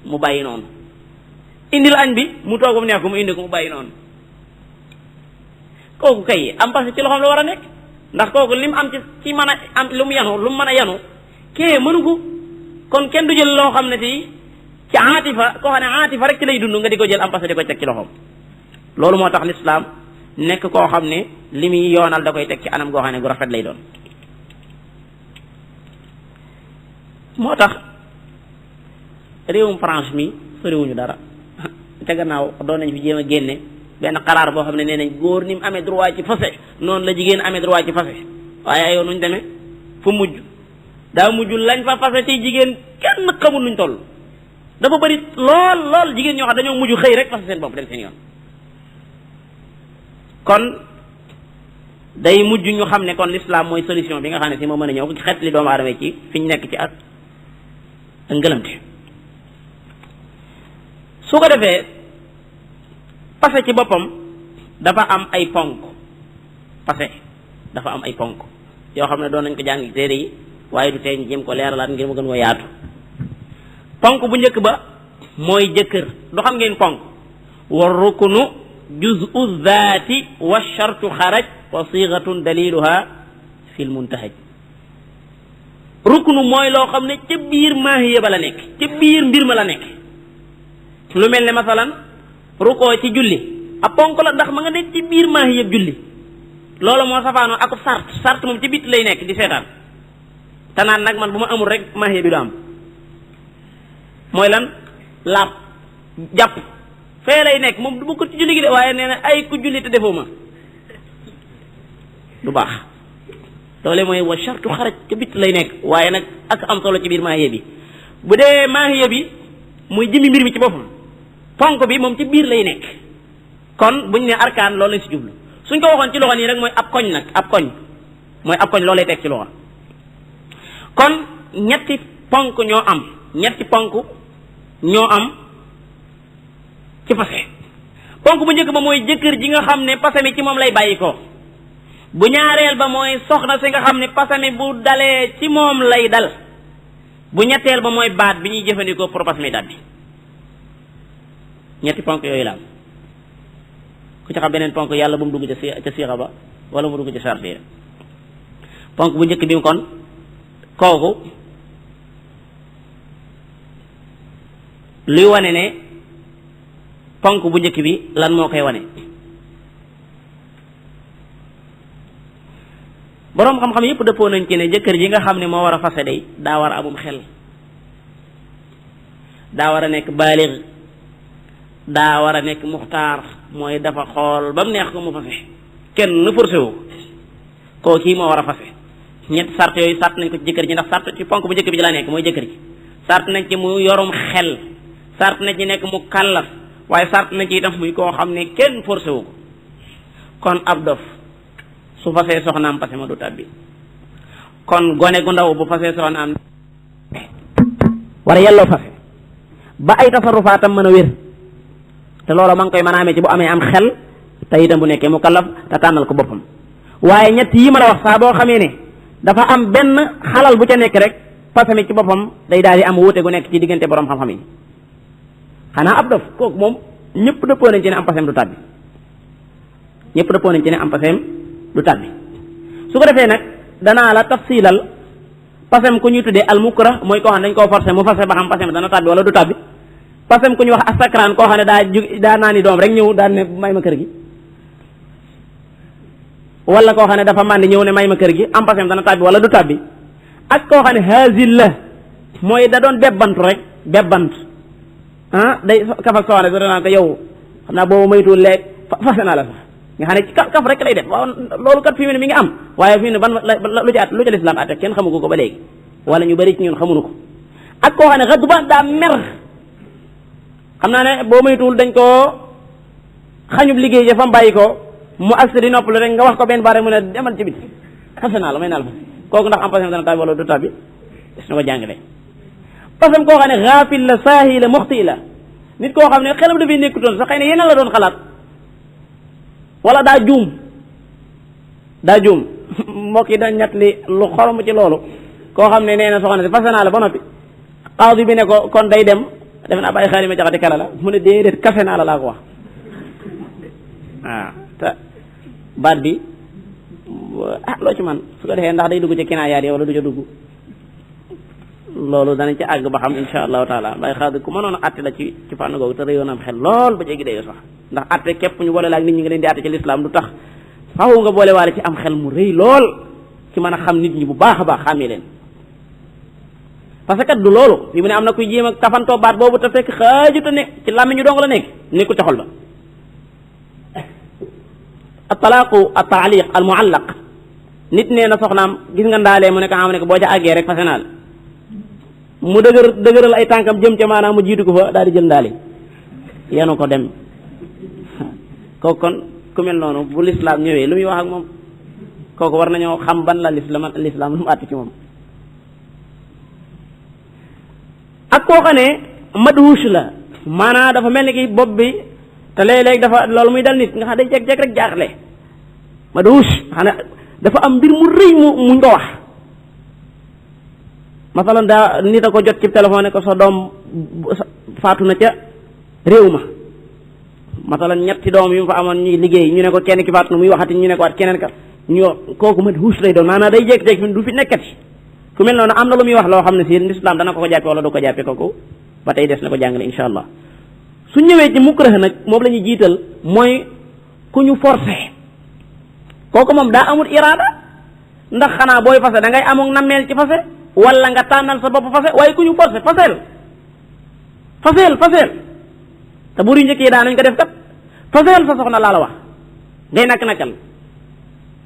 S2: mu bàyyi noonu indil añ bi mu toog mu neex ko mu indi ko mu bàyyi noonu kooku kay am parce que ci loxoom la war a nekk ndax kooku lim am ci mën a am lu mu yanu lu mu mën a yanu kee mënu ko kon kenn du jël loo xam ne ci aatifa koo xam ne aatifa rek ci lay dund nga di ko jël am parce que di ko teg ci loxoom loolu moo tax l'islam nekk koo xam ne li muy yoonal da koy teg ci anam goo xam ne gu rafet lay doon moo tax réewum France mi soriwuñu dara te gannaaw doon nañ fi jéem a génne benn xalaat boo xam ne nee nañ góor ni mu amee droit ci fase noonu la jigéen amee droit ci fase waaye yow nuñ demee fu mujj daa mujj lañ fa fase ci jigéen kenn xamul nuñ toll dafa bëri lool jigéen ñoo xam dañoo mujj xëy rek fase seen bopp dem seen yoon kon day mujj ñu xam ne kon l'islam mooy solution bi nga xam ne si moo mën a ñëw xet li doomu aadama ci fi ñu nekk ci ak ngëlamte su ko defee passé ci boppam dafa am ay ponk passé dafa am ay ponk yoo xam ne doon nañ ko jàng téere yi waaye du tee ñu jéem ko leeralaat ngir mu gën ko yaatu ponk bu njëkk ba mooy jëkkër du xam ngeen ponk war rukunu juz'u zaati wa shartu xaraj wa sigatun daliluha fil muntahaj ruknu mooy loo xam ne ca biir maahiya ba la nekk ca biir mbir ma la nekk lu mel ne masalan rukoo ci julli ab ponk la ndax ma nga nekk ci biir maahiya julli loolu moo safaanoo akub sart moom ci bitt lay nekk di seetaan te naan nag man bu ma amul rek maahiya bi du am mooy lan laab jàpp fee lay nekk moom du ko ci julli gi de waaye nee na ay ku julli te defoo ma du baax loole mooy wa shartu xaraj ca bitt lay nekk waaye nag ak am solo ci biir maahiya bi bu dee maahiya bi muy jëmmi mbir mi ci boppam ponk bi moom ci biir lay nekk kon buñ ne arkaan loolu lañ si jublu suñ ko waxoon ci loxo nii rek mooy ab koñ nag ab koñ mooy ab koñ loolu lay teg ci loxo kon ñetti ponk ñoo am ci fase ponk bu njëkk ba mooy jëkkër ji nga xam ne pase mi ci moom lay bàyyi ko bu ñaareel ba mooy soxna si nga xam ne pase mi bu dalee ci moom lay dal bu ñetteel ba mooy baat bi ñuy jëfandikoo pour pase mi dal bi ñetti ponk yooyu la am ku ci xam beneen ponk yàlla bu mu dugg ca siixa ba wala mu dugg ca sarti ponk bu njëkk bi kon kooku luy wane ne ponk bu njëkk bi lan moo koy wane boroom xam-xam yépp dëppoo nañ ci ne jëkkër ji nga xam ne moo war a fase day daa war a amum xel daa war a nekk baalig daa war a nekk muxtaar mooy dafa xool ba mu neex ko mu fase kenn forcé wu koo kii moo war a fase ñetti sart yooyu sart nañ ko ci jëkkër ji ndax sart ci ponk bu njëkk bi ci la nekk mooy jëkkër ji sart nañ ci mu yorum xel sart nañ ci nekk mu kàllaf waaye sart nañ ci itam muy koo xam ne kenn forcé wu ko kon ab dof su fasee soxnaam pase ma du tàbbi kon gone gu ndaw bu fasee soxnaam war a yelloo fase ba ay tasarufaatam mën a wér te loolu ma ngi koy mën a amee ci bu amee am xel te itam bu nekkee mu kallaf te tànnal ko boppam waaye ñett yi ma la wax saa boo xamee ne dafa am benn xalal bu ca nekk rek pase mi ci boppam day daal di am wuute gu nekk ci diggante borom xam-xam yi xanaa ab dof kooku moom ñëpp dëppoo nañ ci ne am paseem du tàbbi ñëpp dëppoo nañ ci ne am paseem du tàbbi su ko defee nag danaa la tafsilal pasem ku ñuy tuddee al mukrah mooy koo xam ne dañ koo forcé mu fase ba xam pasem dana tàbbi wala du tàbbi pasem ku ñuy wax asakran koo xam ne daa naa ni doom rek ñëw daan ne may ma kër gi wala koo xam ne dafa màndi ñëw ne may ma kër gi am pasem dana tàbbi wala du tàbbi ak koo xam ne haazil la mooy da doon bebbantu rek bebbant day kaf ak soxna danaan ko yow xam naa boobu maytuwul leeg fase naa la sax nga xam ne ci kaf rek lay def waaw loolu kat fii mu ne mi ngi am waaye fii ne ban lu ca lislaam atte kenn xamu ko ba léegi wala ñu bari ci ñun xamuñu ko ak koo xam ne xadba daa mer xam naa ne boo maytuwul dañ koo xañub liggéey ja fam bàyyi ko mu agsi di noppalu rek nga wax ko benn baare mu ne demal ci bit fase naa la may naa la fa kooku ndax am pasem dana tàbbi wala du tàbbi des na ko jàngale pasem koo xam ne xaafil la saahi la muxti la nit koo xam ne xelam dafay nekkutoon sax xëy na yeneen la doon xalaat wala daa juum mbokk yi dañ ñett li lu xorom ci loolu koo xam ne nee na soxna si fase naa la ba noppi xaadi bi ne ko kon day dem def naa bàyyi xaali ma jaxati kala la mu ne déedéet kase naa la laa ko wax waaw te baat bi loo ci man su ko defee ndax day dugg ci kinaayaat yi wala du ca dugg loolu danañ ci àgg ba xam insha allahu taala bàyyi xaadi ku mënoon a atte la ci fànn googu te réyoon am xel lool ba jéggi dayoo sax ndax atte képp ñu boole la ak nit ñi nga leen di atte ci lislaam du tax faaw nga boole waale ci am xel mu rëy lool ci mën a xam nit ñi bu baax a baax xàmmee leen parce que kat du loolu fi mu ne am na kuy jéem a kafantoo baat boobu te fekk xaajuta ne ci làmmiñ ñu dong la nekk nekkul ci xol ba at-talaaqu at-taaliq al-muallaq nit nee na soxnaam gis nga ndaalee mu ne ko xam ne ko boo ca àggee rek fase naa la mu dëgëral ay tànkam jëm ca maanaam mu jiitu ko fa daal di jël ndaali yenu ko dem kooku kon ku mel noonu bu lislaam ñëwee lu muy wax ak moom kooku war nañoo xam ban la lislaam lu mu àtt ci moom ak koo xam ne madhush la maanaam dafa mel ni ki bopp bi te léeg-léeg dafa loolu muy dal nit nga xam day jeg-jeg rek jaaxle madhush xam ne dafa am mbir mu rëy muñ ko wax masalan daa nit a ko jot ci téléphone ne ko sa doom faatu na ca réew ma masalan ñetti doom yu mu fa amoon ñuy liggéey ñu ne ko kenn ki faatu na muy waxati ñu ne ko waat keneen ka ñu kooku madhush lay doon maanaam day jékki-jékki fi du fi nekkati ku mel noonu am na lu muy wax loo xam ne si lislaam dana ko jàppe wala du ko jàppe kooku ba tey des na ko jàngale insha allah su ñëwee ci mukrah nag moom la ñuy jiital mooy ku ñu forcé kooku moom daa amul iraada ndax xanaa booy fase da ngay amul nammeel ci fase wala nga tànnal sa bopp fase waaye ku ñu forcé faseel te buri njëkk yi daanañ ko def kat faseel sa soxna laa la wax ngay nakal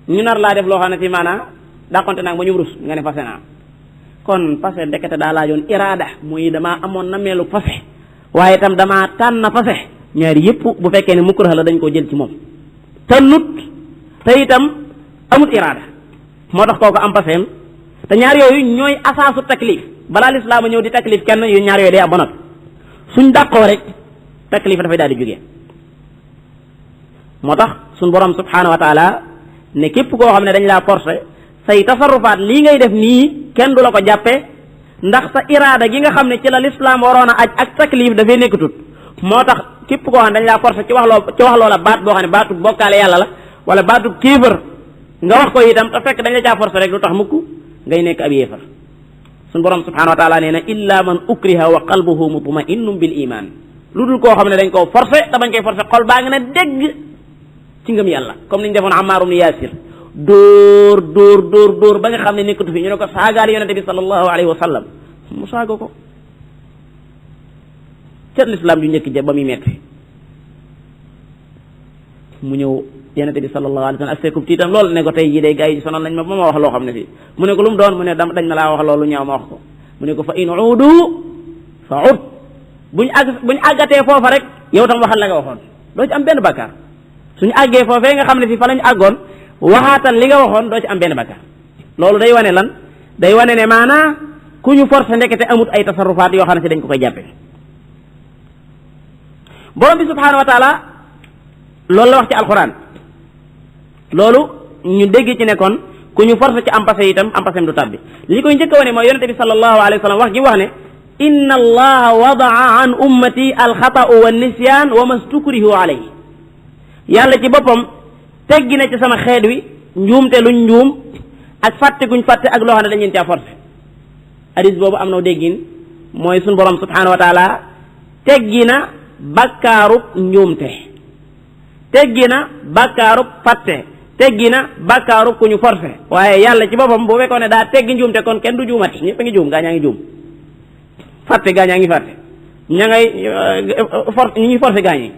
S2: ñu nar laa def loo xam ne fi maanaa dàqonte naag ba ñu rus nga ne fase naa kon fase ndekete daa laajoon iraada muy damaa amoon nameelu fase waaye itam damaa tànn fase ñaari yëpp bu fekkee ne mukrah la dañ koo jël ci moom tannut te itam amut iraada moo tax kooku am paseem te ñaar yooyu ñooy asaasu taklif balaa lislaam a ñëw di taklif kenn yu ñaar yooyu day am ba noppi suñ dàqoo rek taklif dafay daal di jógee moo tax suñ borom subhanahu wa taala ne képp koo xam ne dañ laa forcé say tasarrufaat lii ngay def nii kenn du la ko jàppe ndax sa iraada gi nga xam ne ci la lislaam waroon a aj ak taklif dafay nekkatut moo tax képp koo xam ne dañ laa forcé ci wax loola baat boo xam ne baatub bokkaale yàlla la wala baatub kéefër nga wax ko itam te fekk dañ la caa forcé rek lu tax mukk ngay nekk ab yéefar suñu borom subhanahu wa taala nee na illa man ukriha wa qalbuhu mutma'innun bil iman lu dul koo xam ne dañ koo forcé te bañ koy forcé xol baa ngi ne dégg ci ngëm yàlla comme niñ defoon Ammar ibn Yasir dóor ba nga xam ne nekkatu fi ñu ne ko saagaal yonente bi sallallahu alayhi wa sallam mu saaga ko ca lislaam ju njëkk ja ba muy metti mu ñëw yonente bi sallallahu alayhi wa sallam ak seekub tiitam loolu ne ko tey jii day gars yi sonal nañ ma ba ma wax loo xam ne fii mu ne ko lu mu doon mu ne dañ na laa wax loolu ñaaw ma wax ko mu ne ko fa in uudu fa ud buñ àggatee foofa rek yow tam waxal la nga waxoon doo ci am benn bakkaar suñu àggee foofee nga xam ne fii fa lañu àggoon waxaatal li nga waxoon doo ci am benn bakkaar loolu day wane lan day wane ne maanaa ku ñu forcé ndekete amut ay tasarrufaat yoo xam ne si dañ ko koy jàppe borom bi subhanahu wa taala loolu la wax ci alquran loolu ñu dégg ci ne kon ku ñu forcé ci am passé itam am passé du tabbi li koy njëkk a wane mooy yonente bi sallallahu alayhi wa sallam wax ji wax ne inna allaha wadaa an ummati alxata'u wa nisyan wa mastukrihu alayhi yàlla ci boppam teggi na ci sama xeet wi njuumte luñ njuum ak fàtte guñ fàtte ak loo xam ne dañ leen caa forcé hadis boobu am na déggin mooy suñ borom subhanahu wa taala teggi na bakkaarub njuumte teggi na bakkaarub fàtte teggi na bakkaarub ku ñu forcé waaye yàlla ci boppam bu fekkoon ne daa teggi njuumte kon kenn du juumati ñëpp a ngi juum gaa ñaa ngi juum fàtte gaa ñaa ngi fàtte ña ngay ñu ngi forcé gaa ñi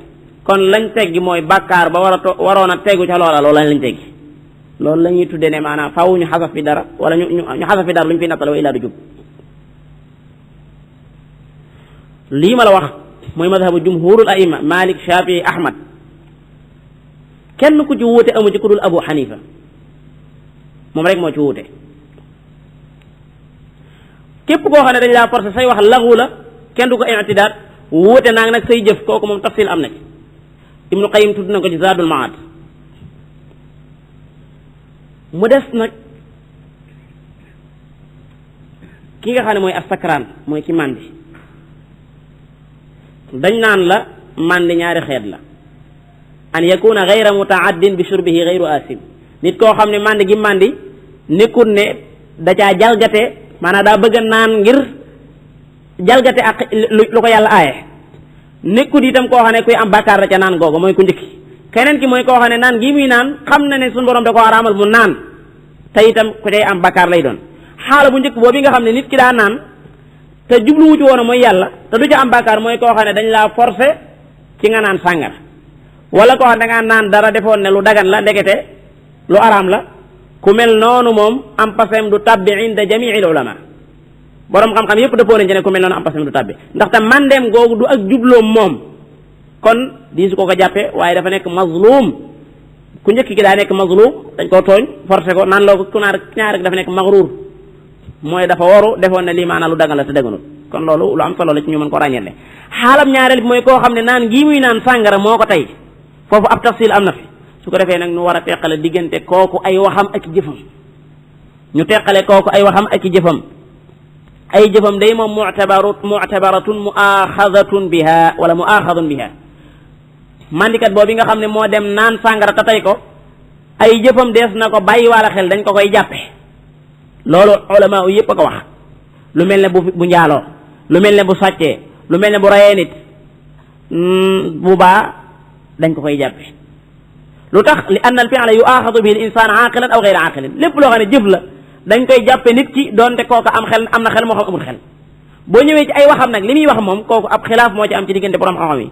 S2: kon lañ teggi mooy bakkaar ba waroon a tegu ca loola loolu lañ teggi loolu la ñuy tuddee ne maanaam faaw ñu xasaf fi dara wala ñu xasaf fi dara lu ñu fi nattale wa illaa du jub lii ma la wax mooy madhabu jumhurul aima Malik Shafii Ahmad kenn ku ci wuute amu ci ku dul Abu Hanifa moom rek moo ci wuute képp koo xam ne dañ laa forcé say wax laxu la kenn du ko i'tidaad wuute naag nag say jëf kooku moom tafsil am na ci Ibnu Qayyim tudd na ko ci Zaadul Maad mu des nag ki nga xam ne mooy as-sakraan mooy ki màndi dañ naan la màndi ñaari xeet la an yakuna gayra mutaaddin bi shurbihi gayru asim nit koo xam ne màndi gi màndi nekkul ne da caa jalgate maanaam daa bëgg a naan ngir jalgate ak lu ko yàlla aaye nekkul itam koo xam ne kuy am bàkkaar la ca naan googu mooy ku njëkki keneen ki mooy koo xam ne naan gi muy naan xam na ne suñu borom da ko araamal mu naan te itam ku cay am bàkkaar lay doon xaala bu njëkk boobu nga xam ne nit ki daa naan te jubluwu ci woon a mooy yàlla te du ca am bàkkaar mooy koo xam ne dañ laa forcé ci nga naan sàngara wala koo xam ne da ngaa naan dara defoon ne lu dagan la ndekete lu araam la ku mel noonu moom am pasem du tabbi inda jamiil ulama borom xam-xam yépp dëppoo nañ ci ne ku mel noonu am pasem du tabbi ndaxte mandeem googu du ak jubloom moom kon diisu ko jàppe waaye dafa nekk mazlum ku njëkk ki daa nekk mazlum dañ koo tooñ forcé ko naan loo ko ku ñaar rek dafa nekk magruur mooy dafa waru defoon ne lii maanaam lu dagan la te daganul kon loolu lu am solo la ci ñu mën ko ràññeele xaalam ñaareel bi mooy koo xam ne naan gii muy naan sàngara moo ko tey foofu ab tafsil am na fi su ko defee nag ñu war a teqale diggante kooku ay waxam ak i jëfam ñu teqale kooku ay waxam ak i jëfam ay jëfam day moom mu'tabaratun mu'axadatun biha wala mu'axadun biha mandikat boobu nga xam ne moo dem naan sàngara te tey ko ay jëfam dees na ko bàyyi waala xel dañ ko koy jàppe loolu ulama yépp a ko wax lu mel ne bu njaaloo lu mel ne bu sàccee lu mel ne bu rayee nit bu baa dañ ko koy jàppe lu tax li anna al fi'la yu'akhadhu bihi al insaan aqilan aw ghayra aqilin lépp loo xam ne jëf la dañ koy jàppe nit ki doonte kooku am na xel moo xam amul xel boo ñëwee ci ay waxam nag li muy wax moom kooku ab xilaaf moo ci am ci diggante borom xam-xam yi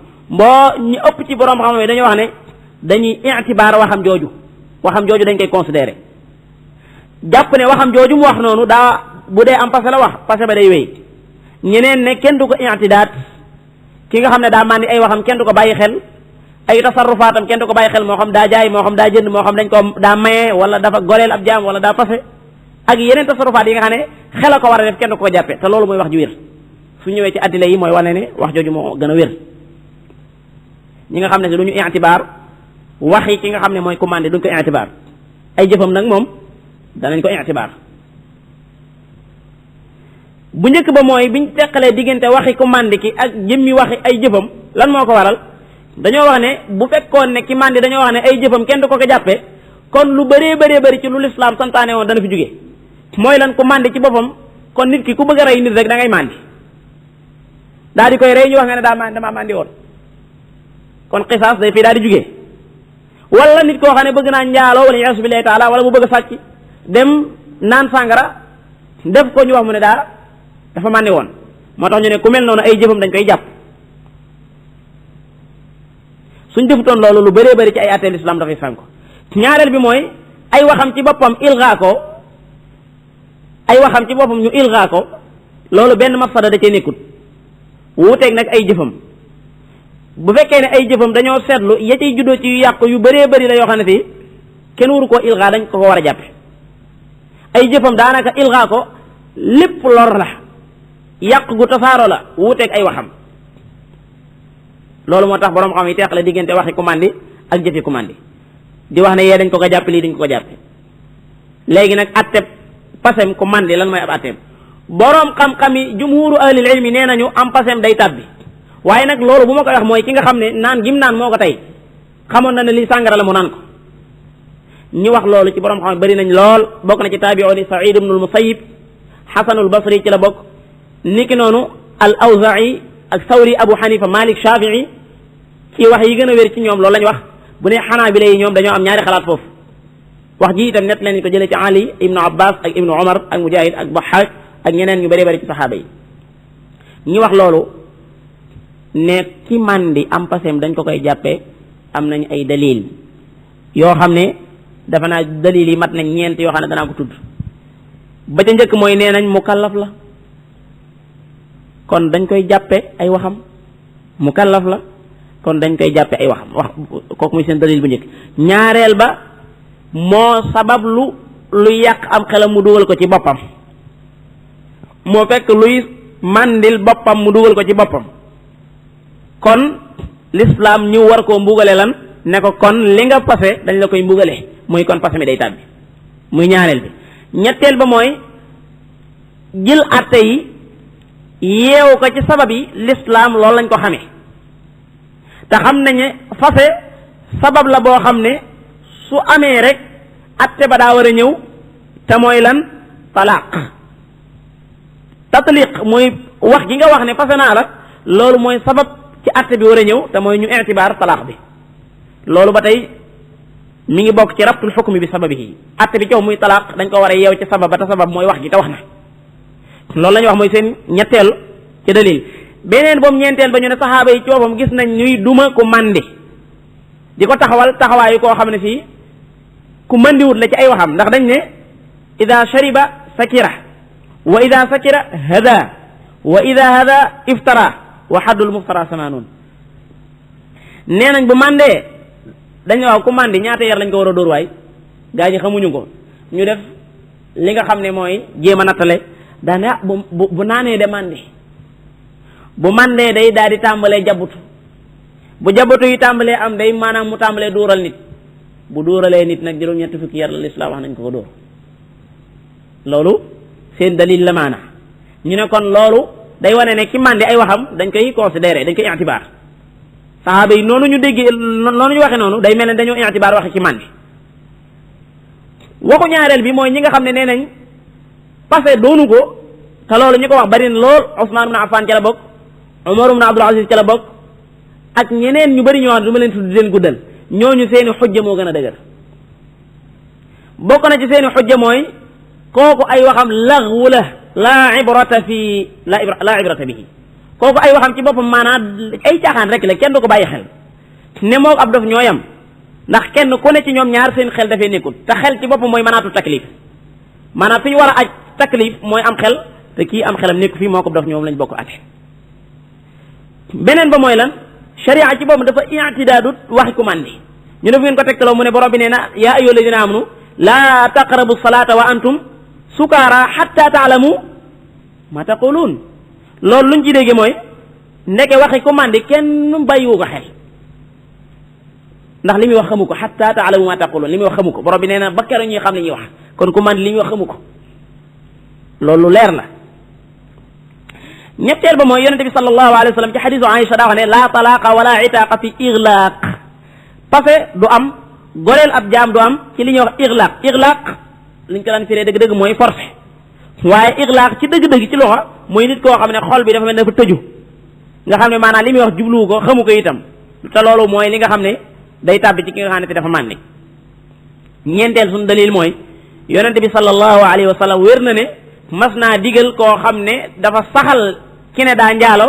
S2: ñu ëpp ci borom xam-xam yi dañuy wax ne dañuy i'tibaar waxam jooju dañ koy considérer jàpp ne waxam jooju mu wax noonu daa bu dee am passé la wax passé ba day wéy ñeneen ne kenn du ko i'tidaat ki nga xam ne daa màndi ay waxam kenn du ko bàyyi xel ay tasarrufaatam kenn du ko bàyyi xel moo xam daa jaay moo xam daa jënd moo xam dañ ko daa maye wala dafa goreel ab jaam wala daa passé ak yeneen tasarrufaat yi nga xam ne xel a ko war a def kenn du ko jàppe te loolu mooy wax ju wér su ñëwee ci addila yi mooy wane ne wax jooju moo gën a wér ñi nga xam ne si du ñu i'tibaar waxi ki nga xam ne mooy commandé duñ ko i'tibaar ay jëfam nag moom danañ ko i'tibaar bu njëkk ba mooy biñ teqalee diggante waxi commandé ki ak jëmmi waxi ay jëfam lan moo ko waral dañoo wax ne bu fekkoon ne ki mandi dañoo wax ne ay jëfam kenn du ko jàppe kon lu bëree bëri ci lu lislaam santaane woon dana fi jóge mooy lan ku mandi ci boppam kon nit ki ku bëgg a rey nit rek da ngay mandi daal di koy rey ñu wax nga ne damaa mandi woon kon xisaas day fii daal di jóge wala nit koo xam ne bëgg naa njaaloo wala iyaasu billahi taala wala mu bëgg a sàcc dem naan sàngara def ko ñu wax mu ne dafa mandi woon moo tax ñu ne ku mel noonu ay jëfam dañ koy jàpp suñ defutoon loolu lu bëree bëri ci ay atteel islam dafay sànko ñaareel bi mooy ay waxam ci boppam ilga ko ay waxam ci boppam ñu ilga ko loolu benn mafsada da cee nekkut wuuteeg nag ay jëfam bu fekkee ne ay jëfam dañoo seetlu ya cay juddoo ci yu yàqu yu bëree bëri la yoo xam ne fii kenn waru koo ilga dañ ko war a jàppe ay jëfam daanaka ilga ko lépp lor la yàq gu tasaaro la wuuteeg ay waxam loolu moo tax borom xam yi teqale diggante waxi commandi ak jëfi commandi di wax ne yee dañ ko jàppe lii dañ ko jàppe léegi nag atteb pasem ku mandi lan mooy ab atteb boroom xam-xam yi jumhuru ahlil ilmi nee nañu am pasem day tàbbi waaye nag loolu bu ma koy wax mooy ki nga xam ne naan gim naan moo ko tey xamoon na ne lii sàngara la mu naan ko ñu wax loolu ci boroom xam bari nañ lool bokk na ci taabi'un Sa'id ibn al-Musayyib Hasanul Basri ci la bokk niki noonu al Awza'i ak Sawri Abu Hanifa Malik Shafi'i ci wax yi gën a wér ci ñoom loolu lañ wax bu ne Hanabila yi ñoom dañoo am ñaari xalaat foofu wax ji itam net lañ ko jëlee ci Ali ibnu Abbas ak ibnu Umar ak Mujahid ak Bahak ak ñeneen ñu bari bari ci saxaaba yi ñi wax loolu ne ki mandi am pasem dañ ko koy jàppee am nañ ay dalil yoo xam ne dafa naa dalil yi mat nañ ñeent yoo xam ne danaa ko tudd ba ca njëkk mooy nee nañ mukallaf la kon dañ koy jàppe ay waxam mukallaf la kon dañ koy jàppe ay waxam wax kooku muy seen dalil bu njëkk ñaareel ba moo sabab lu yàq am xelam mu dugal ko ci boppam moo fekk luy mandil boppam mu dugal ko ci boppam kon l'islam ñu war koo mbugale lan ne ko kon li nga pase dañ la koy mbugale muy kon pase mi day tàbbi muy ñaareel bi ñetteel ba mooy jël atte yi yeewu ko ci sabab yi l'islam loolu lañ ko xamee te xam nañ ne fase sabab la boo xam ne su amee rek atte ba daa war a ñëw te mooy lan talaaq tatliq mooy wax gi nga wax ne fase naa la loolu mooy sabab ci atte bi war a ñëw te mooy ñu itibaar talaax bi loolu ba tey mi ngi bokk ci rabtul xukmi bi sababihi atte bi coow muy talaaq dañ ko war a yeew ci sabab ba te sabab mooy wax gi te wax na loolu la ñu wax mooy seen ñetteel ci dalil beneen boobu ñeenteel ba ñu ne saxaaba yi coofam gis nañ ñuy duma ku mandi di ko taxawal taxawaayu koo xam ne fii ku mandiwut la ci ay waxam ndax dañ ne ida shariba sakira wa ida sakira hada wa ida hada iftara wa haddul muftara samaanoon nee nañ bu mandee dañ ne waaw ku mandi ñaata yar lañ ko war a dóor waay gaa ñi xamuñu ko ñu def li nga xam ne mooy jéem a nattale daane ah bu naanee de mandi bu mandee day daal di tàmbalee jabutu bu jabutu yi tàmbalee am day maanaam mu tàmbalee dóoral nit bu dóoralee nit nag juróom-ñetti fukki yar la lislaam wax nañ ko dóor loolu seen dalil la maana ñu ne kon loolu day wane ne ki mandi ay waxam dañ koy considéré dañ koy i'tibaar saxaaba yi noonu ñu déggee noonu ñu waxe noonu day mel ne dañoo i'tibaar waxe ci mandi waxu ñaareel bi mooy ñi nga xam ne nee nañ passé doonu ko te loolu ñu ko wax bari na lool Usmaan ibn Affan ca la bokk Umar ibn Abdul Aziz ca la bokk ak ñeneen ñu bari ñoo xam ne du ma leen tudd di leen guddal ñooñu seeni xujja moo gën a dëgër bokk na ci seeni xujja mooy kooku ay waxam laghwu la laa ibrata bihi kooku ay waxam ci boppam maanaam ay caaxaan rek la kenn du ko bàyyi xel ne moo ab dof ñooyam ndax kenn ku ne ci ñoom ñaar seen xel dafay nekkul te xel ci boppam mooy manaatu taklif maanaam fi ñu war a aj taklif mooy am xel te kii am xelam nekku fii moo ko dof ñoom lañ bokk ate beneen ba mooy lan sharia ci boppam dafa i'tidaadut waxi ku mandi ñu def ngeen ko tegtaloo mu ne borom bi nee na yaa ayyuha alladina amanu laa taqrabu salata wa antum sukaara hatta taalamu ma taquluun loolu luñ ci dégge mooy ndeke waxi ku mandi kenn bàyyiwu ko xel ndax li muy wax xamu ko hatta taalamu ma taquluun li muy wax xamu ko borom bi nee na ba keroog ñuy xam li ñuy wax kon ku mandi li muy wax xamu ko loolu leer la ñetteel ba mooy yonente bi sallallahu alayhi wa sallam ci xadisu Aïcha daa wax ne la talaqa wala itaqa fi iglaq parce que du am goreel ab jaam du am ci li ñuy wax iglaq liñ ko daan firee dëgg-dëgg mooy forcé waaye iglaq ci dëgg-dëgg ci loxo mooy nit koo xam ne xol bi dafa mel ne dafa tëju nga xam ne maanaam li muy wax jubluwu ko xamu ko itam te loolu mooy li nga xam ne day tàbbi ci ki nga xam ne te dafa màndi ñeenteel suñu dalil mooy yonente bi sallallahu alayhi wa sallam wér na ne mas naa digal koo xam ne dafa saxal ki ne daa njaalo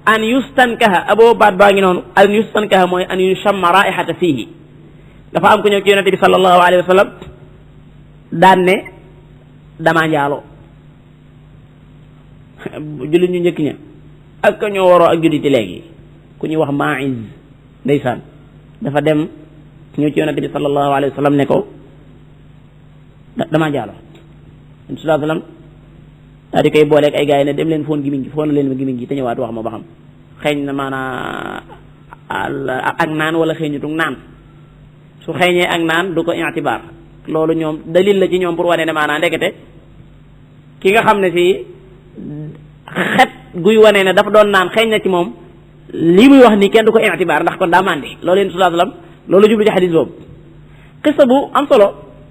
S2: an yustankaha aboo baat baa ngi noonu an yustankaha mooy an yushamma raihata fihi dafa am ku ñëw ci yonente bi sallallahu alayhi wa sallam daan ne damaa njaalo jullit ñu njëkk ña ak ko ñoo waroo ak julliti léegi ku ñuy wax Ma'iz ndeysaan dafa dem ñëw ci yonente bi sallallahu alayhi wa sallam ne ko damaa njaalo sallallahu alayhi wa sallam daal di koy booleeg ay gars yi ne dem leen foon gimiñ gi foon leen ma gimiñ gi te ñëwaat wax ma ba xam xeeñ na maanaa ak naan wala xeeñutu naan su xeeñee ak naan du ko i'tibaar loolu ñoom dalil la ci ñoom pour wane ne maanaam ndekete ki nga xam ne si xet guy wane ne dafa doon naan xeeñ na ci moom lii muy wax nii kenn du ko itibaar ndax kon daa màndi loolu yéen sallallahu alayhi wasallam loolu jublu ci xadis boobu xissa bu am solo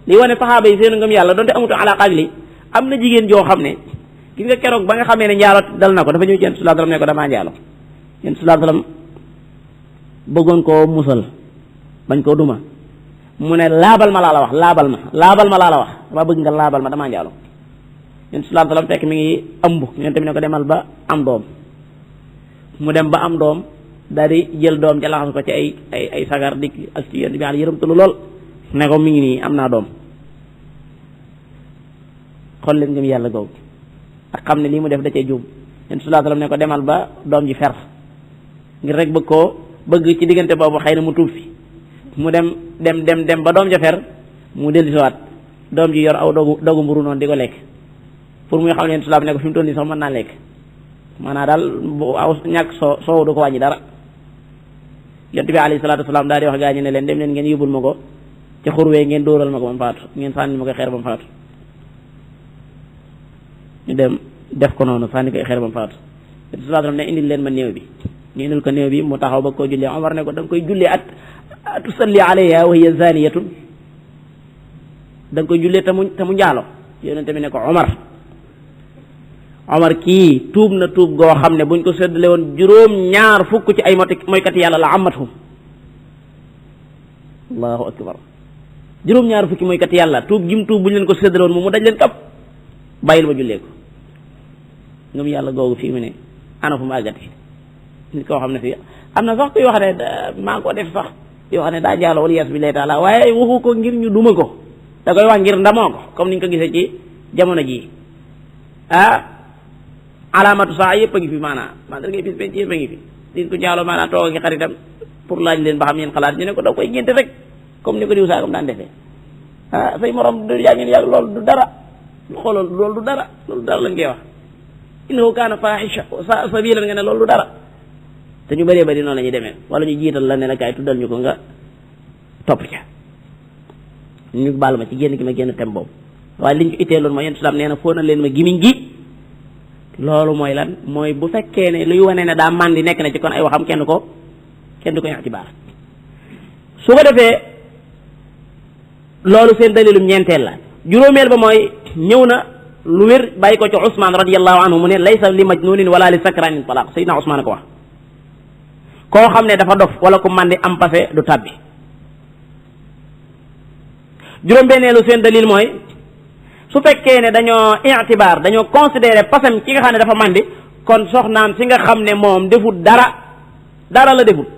S2: li wane saxaaba yi seenu ngëm yàlla donte amutu alaqa ak li am na jigéen joo xam ne gis nga keroog ba nga xamee ne njaalo dal na ko dafa ñëw ci yéen sallallahu alayhi wasallam ne ko damaa njaalo yéen sallallahu alayhi wasallam bëggoon koo musal bañ koo duma mu ne laabal ma laa la wax laabal ma laa la wax dama bëgg nga laabal ma damaa njaalo yéen sallallahu alayhi wasallam fekk mi ngi ëmb yéen tamit ne ko demal ba am doom mu dem ba am doom daal di jël doom ca laxas ko ci ay sagar dikk ak ci yéen bi yërëmtalu lool ne ko mi ngi nii am naa doom xool leen ngëm yàlla googu ak xam ne lii mu def da cee juum yéen sallallahu alayhi wasallam ne ko demal ba doom ji fer ngir rek bëgg ci diggante boobu xëy na mu tuub fi mu dem ba doom ja fer mu dellusiwaat doom ji yor aw dogu mburu noonu di ko lekk pour muy xam ne yéen sallallahu ne ko fi mu toll nii sax mën naa lekk maanaam daal bu aw ñàkk soow du ko wàññi dara yonent bi alayhi salaatu wasalaam daal di wax gaa ñi ne leen dem leen ngeen yóbbul ma ko ci xurwee ngeen dóoral ma ko ba mu faatu ngeen sànni ma ko xeer ba mu faatu ñu dem def ko noonu sànni koy xeer ba mu faatu yonent sallallahu alayhi wasallam ne indil leen ma néew bi ñu indil ko néew bi mu taxaw ba koo jullee Omar ne ko da nga koy jullee at tusalli alayha wa hiya zaniyatun da nga koy jullee te mu njaalo yonent bi ne ko Omar kii tuub na tuub goo xam ne buñ ko séddale woon juróom-ñaar fukk ci ay moykat yàlla la amathum allahu akbar juróom-ñaar fukki moykat yàlla tuub gim tuub buñ leen ko séddale woon mu daj leen kap bàyyil ma jullee ko ngëm yàlla googu fii mu ne ana fu mu àggati nit koo xam ne fii am na sax kuy wax ne maa ko def sax yoo xam ne daa njaalo wala yas billahi taala waaye waxu ko ngir ñu duma ko da koy wax ngir ndamoo ko comme niñ ko gisee ci jamono ji alaamatu saa yëpp a ngi fi maanaam da ngay bis benn yëpp a ngi fi nit ku njaaloo maanaam toog ak xaritam pour laaj leen ba xam yéen xalaat ñu ne ko da koy ngénte rek comme ni ko diw saagam daan defee say morom yaa ngeen yàgg loolu du dara xoolal loolu du dara lañ koy wax innahu kaana fahisha sabilan nga ne loolu du dara te ñu bëree bëri noonu la ñuy demee wala ñu jiital la ne la kaay tuddal ñu ko nga topp ca ñu baal ma ci génn gi ma génn tem boobu waaye liñ ko ittee loolu mooy yéen salaam nee na foo na leen ma gimiñ gi loolu mooy lan mooy bu fekkee ne luy wane ne daa màndi nekk na ci kon ay waxam kenn du ko itibaar su ko defee loolu seen dalilum ñeenteel la juróomeel ba mooy ñëw na lu wér bàyyi ko ci Usmaan radiyallahu anhu mu ne laysa li majnunin wala li sakranin talaq Seydina Usmaan ko wax koo xam ne dafa dof wala ku màndi am passé du tàbbi juróom-benneelu seen dalil mooy su fekkee ne dañoo itibaar dañoo considéré pasam ki nga xam ne dafa màndi kon soxnaam si nga xam ne moom defut dara la defut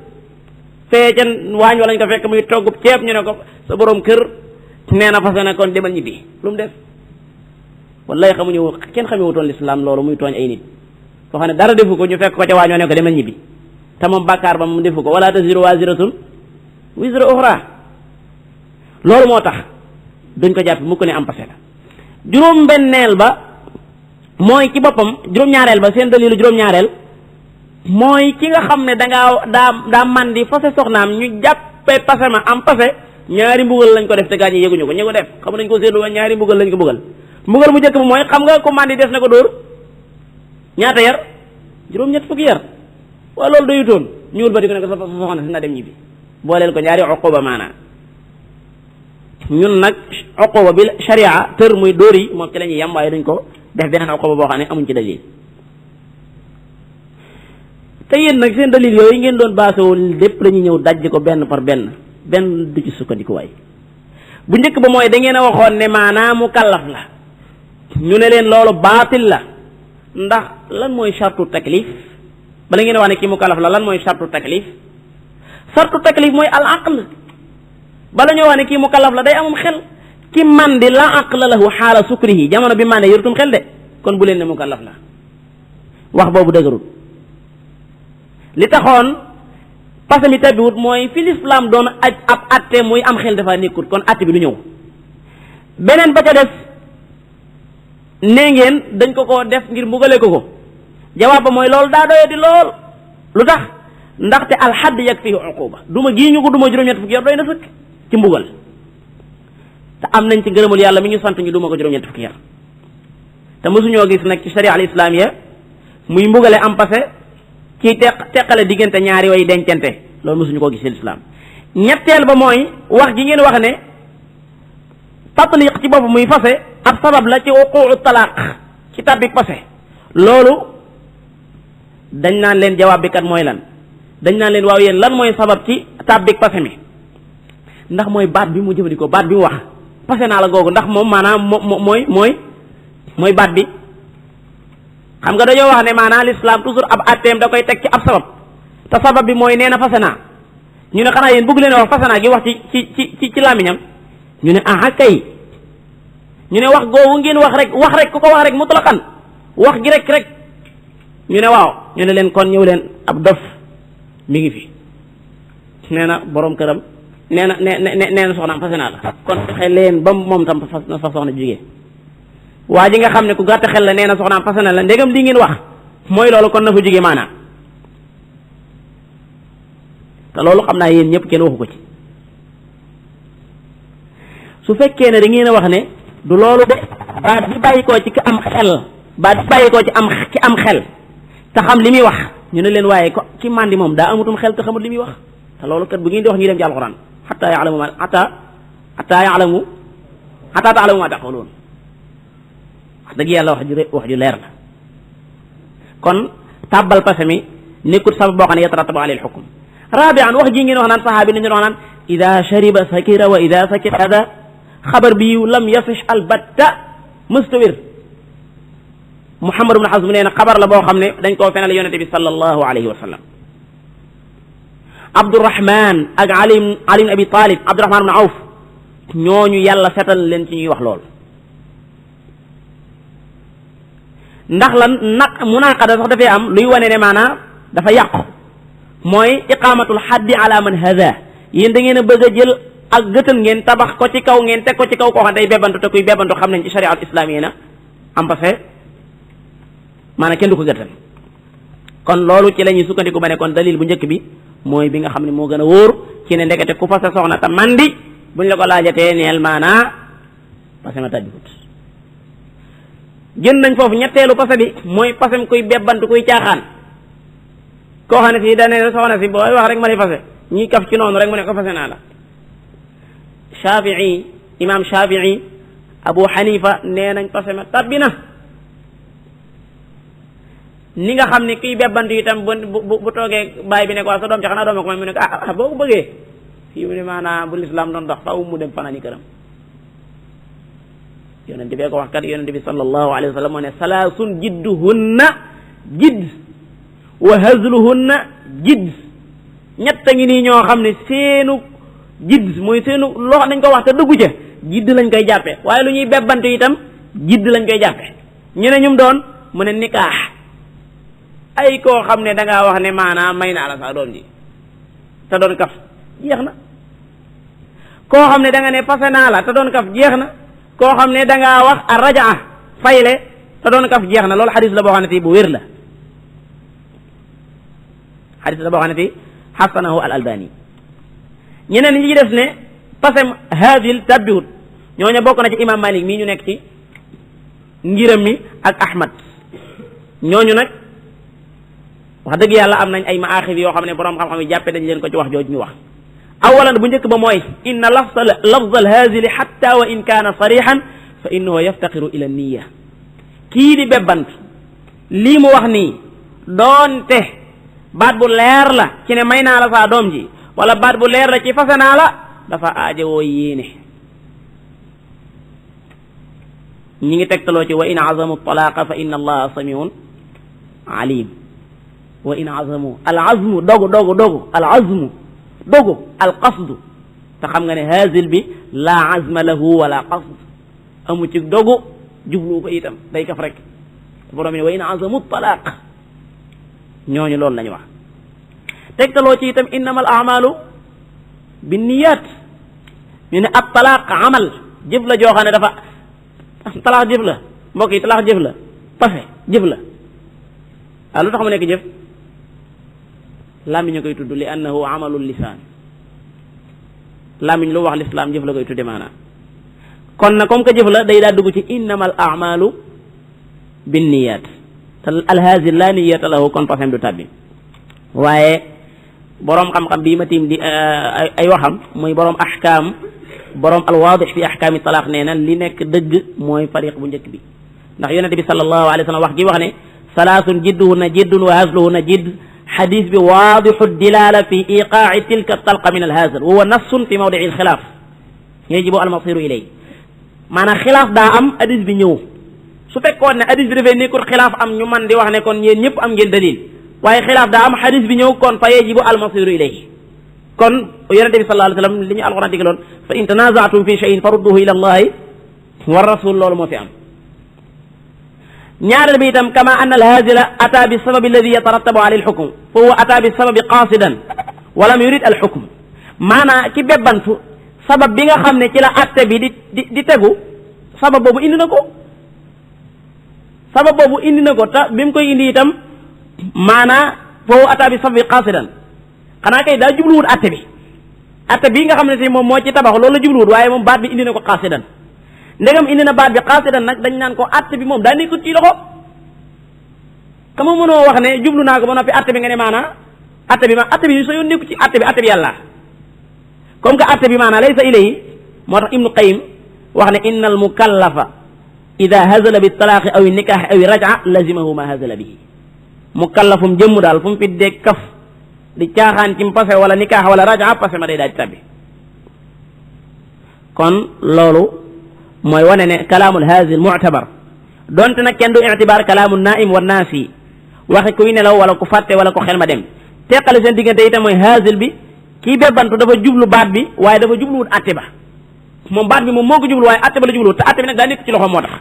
S2: fee ca waañ wala ñu ko fekk muy toggub ceeb ñu ne ko sa borom kër nee na fas na kon demal ñibbi lu mu def wallahi kenn xamewutoon lislaam loolu muy tooñ ay nit koo xam ne dara defu ko ñu fekk ko ca waañoo ne ko demal ñibbi te moom bàkkaar ba moom defu ko wala taziru waziratun wizra uxra loolu moo tax duñ ko jàpp mu ko ne am passé la juróom-benneel ba mooy ci boppam juróom-ñaareel ba seen dalilu juróom-ñaareel mooy ki nga xam ne daa màndi fase soxnaam ñu jàppe passé ma am passé ñaari mbugal lañ ko def te gaa ñi yëguñu ko ñu ko def xam nañ ko seetlu wa ñaari mbugal lañ ko mbugal mu njëkk ba mooy xam nga ko màndi des na ko dóor ñaata yar juróom-ñett fukki yar waaw loolu doyutoon ñuul ba di ko ne ko sa soxna si na dem ñibbi booleel ko ñaari uquba maanaa ñun nag uquba bi sharia tër muy dóor yi moom ci la ñuy yam waaye duñ ko def beneen uquba boo xam ne amuñ ci dalil te yéen nag seen dalil yooyu ngeen doon baasewul lépp la ñuy ñëw dajj ko benn par benn du ci sukkandikuwaay bu njëkk ba mooy da ngeen a waxoon ne maanaam mu kallaf la ñu ne leen loolu baatil la ndax lan mooy shartu taklif bala ngeen a wax ne kii mu kallaf la lan mooy shartu taklif mooy al aql bala ñoo wax ne kii mu kallaf la day amum xel ki mandi la aqla lahu xaala sukrihi jamono bi mande yorutum xel de kon bu leen ne mu kallaf la wax boobu dëgërul li taxoon parce mi tabbiwut mooy fi l'islam doon ab atte muy am xel dafa nekkut kon atte bi du ñëw beneen ba ca des nee ngeen dañ ko def ngir mbugale ko jawaab ba mooy loolu daa doye di lool lu tax ndaxte alxadd yakfihi uquba duma gii ñu ko duma juróom-ñett fukki yor doy na sëkk ci mbugal te am nañ ci ngërëmul yàlla mi ñu sant ñu duma ko juróom-ñetti fukki yar te mosuñoo gis nag ci sharia al islamiya muy mbugale am passé ci teqale diggante ñaari way dencante loolu mosuñu koo gis ci lislaam ñetteel ba mooy wax ji ngeen wax ne tatliq ci bopp muy fase ab sabab la ci wuquu talaq ci tàbbik passé loolu dañ naan leen jawaab bi kat mooy lan dañ naan leen waaw yéen lan mooy sabab ci tàbbik passé mi ndax mooy baat bi mu jëfandikoo baat bi mu wax passé naa la googu ndax moom maanaam mooy baat bi xam nga dañoo wax ne maanaam l'islam toujours ab atteem da koy teg ci ab sabab te sabab bi mooy nee na fase naa ñu ne xanaa yéen bëgg leen wax fase naa gi wax ci làmmiñam ñu ne aha kay ñu ne wax googu ngeen wax rek ku ko wax rek mutlaqan wax gi rek ñu ne waaw ñu ne leen kon ñëw leen ab dof mi ngi fi nee na borom këram nee na soxnaam fase naa la kon fexe leen ba moom tam fa soxna jigéen waa ji nga xam ne ku gàtt xel la nee na soxnaam fase na la ndegam lii ngeen wax mooy loolu kon na fa jóge maanaam te loolu xam naa yéen ñëpp kenn waxu ko ci su fekkee ne da ngeen a wax ne du loolu de baat bi bàyyi koo ci ki am xel baat bi bàyyi koo ci am xel te xam li muy wax ñu ne leen waaye ko ki mandi moom daa amutum xel te xamul li muy wax te loolu kat bu ngeen di wax ñu dem ci alxuraan xataa yaalamu ma taquluun wax dëgg yàlla wax ju leer la kon tàbbal passé mi nekkut sabab boo xam ne yatarattabu alayhi al-hukm rabi'an wax ji ngeen wax naan saxaabi nañu wax naan ida shariba sakira wa ida sakira hada xabar bi lam yasih albatta mustawir Muhammad ibn Hazm nee na xabar la boo xam ne dañ koo fenal yonente bi sallallahu alayhi wa sallam Abdurrahman ak Ali ibn Abi Talib Abdurrahman ibn Awf ñooñu yàlla setal leen ci ñuy wax lool ndax lan nag munaqada sax dafay am luy wane ne maanaam dafa yàqu mooy iqamatul xaddi ala man hada yéen da ngeen a bëgg a jël ak gëtën ngeen tabax ko ci kaw ngeen teg ko ci kaw koo xam ne day bebantu te kuy bebantu xam nañ ci sharia al islamiyya na am passé maanaam kenn du ko gëtën kon loolu ci la ñuy sukkandiku ba ne kon dalil bu njëkk bi mooy bi nga xam ne moo gën a wóor ci ne ndekete ku fase soxna te mandi buñ la ko laajatee neel maanaa passé ma tàbbikut jën nañ foofu ñetteelu passé bi mooy passé kuy bebantu kuy caaxaan koo xam ne fii dane soxna si booy wax rek ma lay fase ñi kaf ci noonu rek mu ne ko fase naa la Shafii imam Shafii Abu Hanifa nee nañ passé ma tabbi na ni nga xam ne kiy bebbantu itam bu toogee bàyyi bi ne ko sa doom ci xanaa doom ko may mu ne ko boo ko bëggee fii mu ne maanaam bu lislaam doon dox faw mu dem fanaani këram yonente bee ko wax kat yonente bi sallallahu alayhi wa sallam moo ne salaasun jidduhunna jidd wa hazluhunna jidd ñett ngi nii ñoo xam ne seenu jidd mooy seenu loo xam nañ ko wax te dëggu ca jidd lañ koy jàppe waaye lu ñuy bebbantu itam jidd lañ koy jàppe ñu ne ñum doon mu ne nikaax ay koo xam ne da ngaa wax ne maanaam may naa la sax doom ji te doon kaf jeex na koo xam ne da nga ne fase naa la te doon kaf jeex na koo xam ne da ngaa wax a rajaa fayle te doon kaf jeex na loolu xadis la boo xam ne fii bu wér la xadis la boo xam ne fii xasanahu al albani ñeneen ñi ci def ne pasem haadil tabbiwut ñooñu bokk na ci imam Malik mii ñu nekk ci ngiram mi ak Ahmad ñooñu nag wax dëgg yàlla am nañ ay maaxib yoo xam ne borom xam-xam yi jàppe dañ leen ko ci wax jooju ñu wax awalan bu njëkk ba mooy inna lafz al haazili xatta wa in kaana sarixan fa innahu yaftaqiru ila niya kii di bebbant lii mu wax nii doonte baat bu leer la ci ne may naa la saa doom ji wala baat bu leer la ci fase naa la dafa aajowoo yéene ñi ngi tegtaloo ci wa in azamu talaqa fa inna allaha samiun alim wa in azamu al azmu dogu al azmu dogu al qasdu te xam nga ne haazil bi la azma lahu wala qasd amu ci dogu jublu ko itam day kaf rek borom ne wa in azamu talaq ñooñu loolu lañu wax tegtaloo ci itam innama al amalu binniyat ñu ne ab talaq amal jëf la joo xam ne dafa talaq jëf la mbokk yi talaq jëf la pase jëf la lu tax mu nekk jëf làmmiñ a koy tudd li annahu amalul lisaan làmmiñ lu wax lislaam jëf la koy tudde maanaam kon na comme que jëf la day daa dugg ci innamal a'malu binniyat te alhaazil la niyata lahu kon pasem du tabbi waaye boroom xam-xam bii ma tiim di ay waxam muy boroom ahkaam boroom alwaadix fi ahkaami talaaq nee na li nekk dëgg mooy fariq bu njëkk bi ndax yonente bi sallallahu alayhi wa sallam wax gi wax ne salaasun jidduhunna jiddun wa hazluhunna jidd xadis bi waadixu dilala fi iqaaci tilka talqa min alhaazil wa huwa nassun fi mawdici alxilaaf yajibu almasiru ilay maanaam xilaaf daa am hadis bi ñëw su fekkoon ne hadis bi dafay nekkul xilaaf am ñu man di wax ne kon yéen ñëpp am ngeen dalil waaye xilaaf daa am hadis bi ñëw kon fa yajibu almasiru ilay kon yonente bi sallallahu alayhi wa sallam li ñu alquran digaloon fa in tanazaatum fi shay'in farudduhu ila allahi wa rasul loolu moo fi am ñaareel bi itam kama anna alhaazila ata bi sababi alladi yatarattabu alayhi alxukm fa huwa ata bi sababi qaasidan wa lam yurid alxukm maanaa ki bebbantu sabab bi nga xam ne ci la atte bi di tegu sabab boobu indi na ko sabab boobu indi na ko te bi mu koy indi itam maanaa fa huwa ata bi sababi qaasidan xanaa kay daa jubluwut atte bi nga xam ne si moom moo ci tabax loolu la jubluwut waaye moom baat bi indi na ko qaasidan ndegam indi na baat bi qaasidan nag dañ naan ko atte bi moom daa nekkut ci loxo kama mënoo wax ne jublu naa ko ba noppi atte bi nga ne maanaa atte bi soo yoon nekku ci atte bi yàlla comme que atte bi maanaa laysa ilayhi moo tax ibnu qayyim wax ne inna al mukallafa ida hazala bi talaaqi aw nikaaxi aw rajaa lazimahu ma hazala bihi mukallafum jëmm daal fu mu fi dee kaf di caaxaan ci pase wala nikaax wala rajaa pase ma day daal di tabbi kon loolu mooy wane ne kalaamul haazil mu'tabar donte nag kenn du i'tibaar kalaamu naa'im wa naasi waxi kuy nelaw wala ku fàtte wala ku xel ma dem teqale seen diggante itam mooy haazil bi kii bebbantu dafa jublu baat bi waaye dafa jubluwut atte ba moom baat bi moom moo ko jublu waaye atte ba la jubluwut te atte bi nag daa nekk ci loxo moo tax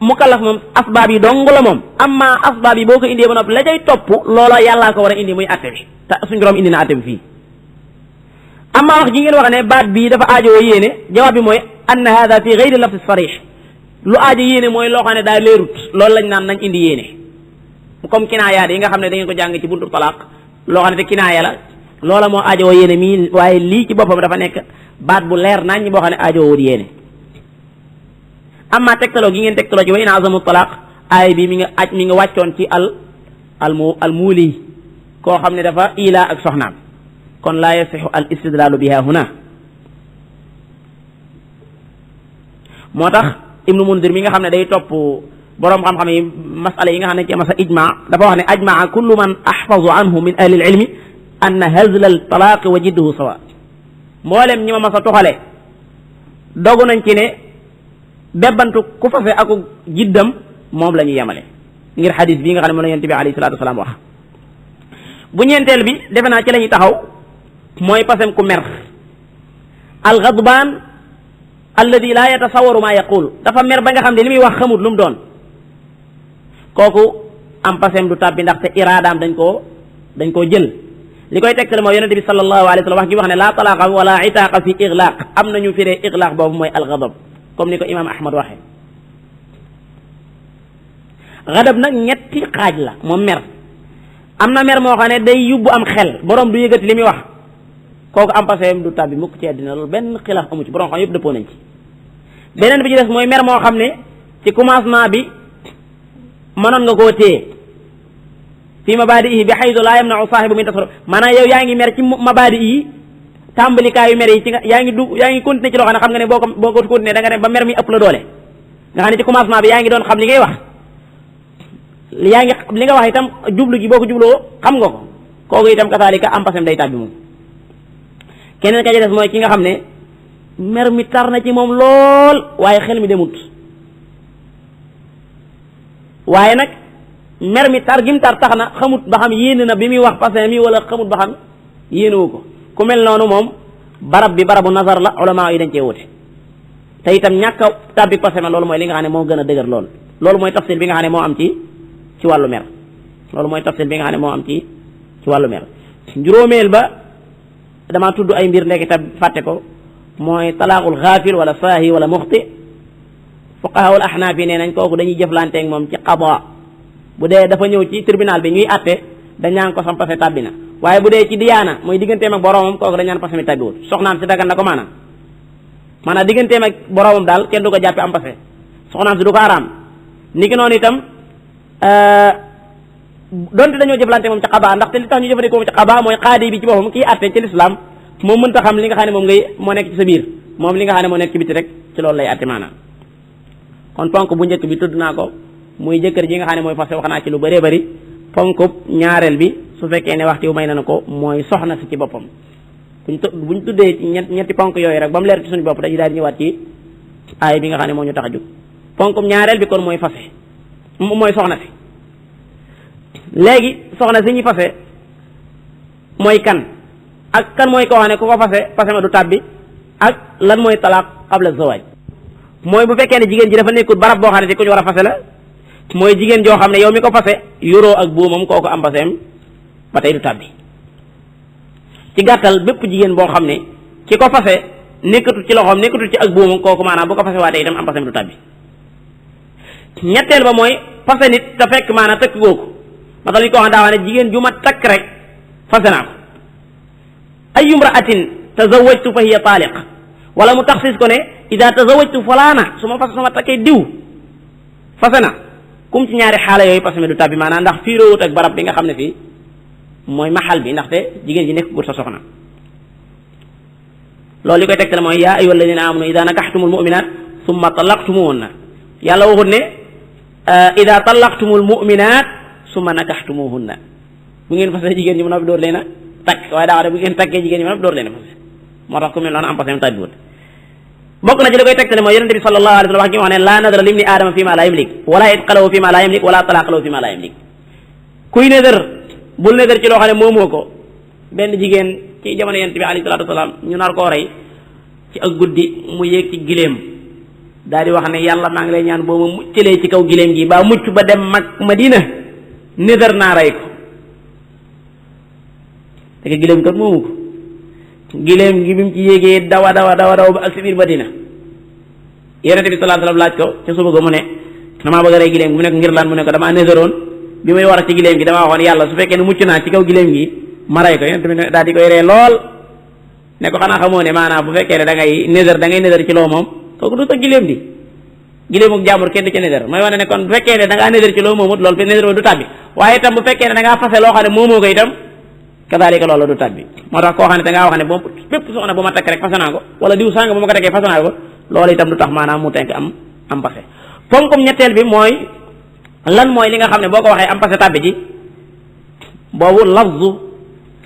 S2: mukallaf moom asbaab yi dong la moom amma asbaab yi boo ko indee ba noppi la cay topp loola yàllaa ko war a indi muy atte bi te suñu borom indi na atte bi fii amma wax ji ngeen wax ne baat bii dafa aajowoo yéene jawaab bi mooy anna hada fi gayri lafzi sarih lu aajo yéene mooy loo xam ne daa leerut loolu lañ naan nañ indi yéene comme kinaayaat yi nga xam ne da ngeen ko jàng ci buntu talaaq loo xam ne te kinaaya la loola moo aajowoo yéene mii waaye lii ci boppam dafa nekk baat bu leer nañ ñi boo xam ne aajowoo yéene amma tegtaloo gi ngeen tegtaloo ci wa in azamu talaaq aay bi mi nga wàccoon ci al muuli koo xam ne dafa ila ak soxnaam kon laa yasixu al istidlaalu biha huna moo tax ibnu mundir mi nga xam ne day topp boroom xam-xam yi masala yi nga xam ne ci masa ijma dafa wax ne ajmaa kullu man ahfazu anhu min ahli al ilmi anna hazla al talaaqi wa jidduhu sawa mboolem ñi ma masa toxale dogu nañ ci ne bebbantu ku fase aku jiddam moom la ñu yemale ngir xadis bii nga xam ne moom la yonent bi alayhi salaatu wasalaam wax bu ñeenteel bi defe naa ci la ñuy taxaw mooy pasem ku mer algadbaan alladi laa yatasawaru maa yaqul dafa mer ba nga xam ne li muy wax xamut lu mu doon kooku am pasem du tàbbi ndaxte iraadaam dañ koo jël li koy tegtal mooy yonente bi sallallahu alayhi wa sallam wax gi wax ne laa talaaqa wala itaaqa fi iglaq am nañu firee iglaq boobu mooy algadab comme ni ko imam ahmad waxee gadab nag ñetti xaaj la moom mer am na mer moo xam ne day yóbbu am xel borom du yëgati li muy wax kooku am pasem du tàbbi mukk ci àddina loolu benn xilaaf amu ci borom xam yëpp dëppoo nañ ci beneen bi ci des mooy mer moo xam ne ci commencement bi mënoon nga koo téye fii mabaadihi bi xaytu laa yamna'u saahibu min tasarruf maanaam yow yaa ngi mer ci mabaadi yi tàmbalikaayu mer yi ci nga yaa ngi continuer ci loo xam ne xam nga ne boo ko continuer da nga dem ba mer mi ëpp la doole nga xam ne ci commencement bi yaa ngi doon xam li ngay wax li nga wax itam jublu gi boo ko jubloo xam nga ko kooku itam kasaalika am pasem day tàbbi moom keneen ka ci des mooy ki nga xam ne mer mi tar na ci moom lool waaye xel mi demut waaye nag mer mi tar gim tar tax na xamut ba xam yéene na bi muy wax pasem mi wala xamut ba xam yéenewu ko ku mel noonu moom barab bi barabu nazar la ulama yi dañ cee wute te itam ñàkk a tàbbi pasem loolu mooy li nga xam ne moo gën a dëgër loolu mooy tafsir bi nga xam ne moo am ci wàllu mer loolu mooy tafsir bi nga xam ne moo am ci wàllu mer juróomeel ba dama tudd ay mbir ndekki ta fàtte ko mooy talaaqul xaafil wala saahi wala muxti fuqahaul ahnaaf yi nee nañ kooku dañuy jëflanteeg moom ci qada bu dee dafa ñëw ci tribunal bi ñuy atte dañ naan ko sam pase tàbbi na waaye bu dee ci diyaana mooy digganteem ak boromam kooku dañ naan passé mi tàbbiwut soxnaam si dagan na ko maanaam digganteem ak boromam daal kenn du ko jàppe am passé soxnaam si du ko araam ni ki noonu itam donte dañoo jëflante moom ci xabaa ndaxte li tax ñu jëfandikoo moom ci xabaa mooy xaadi bi ci boppam kii atte ci lislaam moom mënta xam li nga xam ne moom moo nekk ci sa biir moom li nga xam ne moo nekk ci biti rek ci loolu lay atte maanaam kon ponk bu njëkk bi tudd naa ko muy jëkkër ji nga xam ne mooy fase wax naa ci lu bëree bëri ponk ñaareel bi su fekkee ne waxtu may na ko mooy soxna si ci boppam buñ tuddee ci ñetti ponk yooyu rek ba mu leer ci suñu bopp dañuy daal di ñëwaat ci aay bi nga xam ne moo ñu tax a jóg ponk ñaareel bi kon mooy fase mooy soxna si léegi soxna si ñu fase mooy kan ak kan mooy koo xam ne ku ko fase ma du tàbbi ak lan mooy talaaq qabla zawaaj mooy bu fekkee ne jigéen ji dafa nekkul barab boo xam ne ku ñu war a fase la mooy jigéen joo xam ne yow mi ko fase yoroo ak buumam kooku am paseem ba tey du tàbbi ci gàttal bépp jigéen boo xam ne ki ko fase nekkatul ci loxoom nekkatul ci ak buumam kooku maanaam bu ko fase waatee itam am paseem du tàbbi ñetteel ba mooy fase nit te fekk maanaam tëkk googu matal ñu ko wax daa wax ne jigéen ju ma takk rek fase naa ko ay imra'atin tazawwajtu fa hiya taaliq wala mu taxsis ko ne ida tazawwajtu falaana su ma takkee diw fase na kum ci ñaari xaala yooyu parce que du tàbbi maanaam ndax fii roowut ak barab bi nga xam ne fii mooy maxal bi ndaxte jigéen ji nekk gut sa soxna loolu li koy tegtal mooy yaa ayyuha alladina amanu ida nakaxtumul muminat summa talaqtumuhunna yàlla waxut ne ida talaqtumul muminat summa nakaxtumuhunna bu ngeen fase jigéen ñi mën a door leen a takk waaye daa wax ne bu ngeen takkee jigéen ñi mën a door leen a fase moo tax ku mel noonu am passé tàbbiwut bokk na ci li koy tegtale mooy yonente bi sallallahu alayhi wa sallam wax gi wax ne laa nadara limni aadama fi ma la yamlik wala itqalahu fi ma la yamlik wala talaqalahu fi ma la yamlik kuy nedër bul nedër ci loo xam ne moomoo ko benn jigéen ci jamono yonente bi alayhi salatu wasalaam ñu nar koo rey ci ak guddi mu yéeg ci giléem daal di wax ne yàlla maa ngi lay ñaan boo ma muccalee ci kaw giléem gi ba mucc ba dem mag Madina nedër naa rey ko te giléem kat moomu ko giléem gi bi mu ci yéegee dawa ba ak si biir Madina yonente bi sallallahu alayhi wasallam laaj ko ca suba ga mu ne damaa bëgg a rey giléem gi mu nekk ngir lan mu ne ko damaa néseroon bi may war a ci giléem gi damaa waxoon yàlla su fekkee ne mucc naa ci kaw giléem gi ma rey ko yonente bi daal di koy ree lool ne ko xanaa xamoo ne maanaam bu fekkee ne da ngay néser ci loo moom kooku du sa giléem di giléem ak jàmbur kenn du ci néser mooy wane ne kon bu fekkee ne da ngaa néser ci loo moomut loolu fi néser du tàbbi waaye itam bu fekkee ne da ngaa fase loo xam ne moomoo ko itam kadaalika loolu du tàbbi moo tax koo xam ne da ngaa wax ne boobu bépp soxna bu ma takk rek fase naa ko wala diw sàng bu ma ko takkee fase naa ko loolu itam du tax maanaam mu tenk am passé ponkum ñetteel bi mooy lan mooy li nga xam ne boo ko waxee am passé tàbbi ji boobu lafzu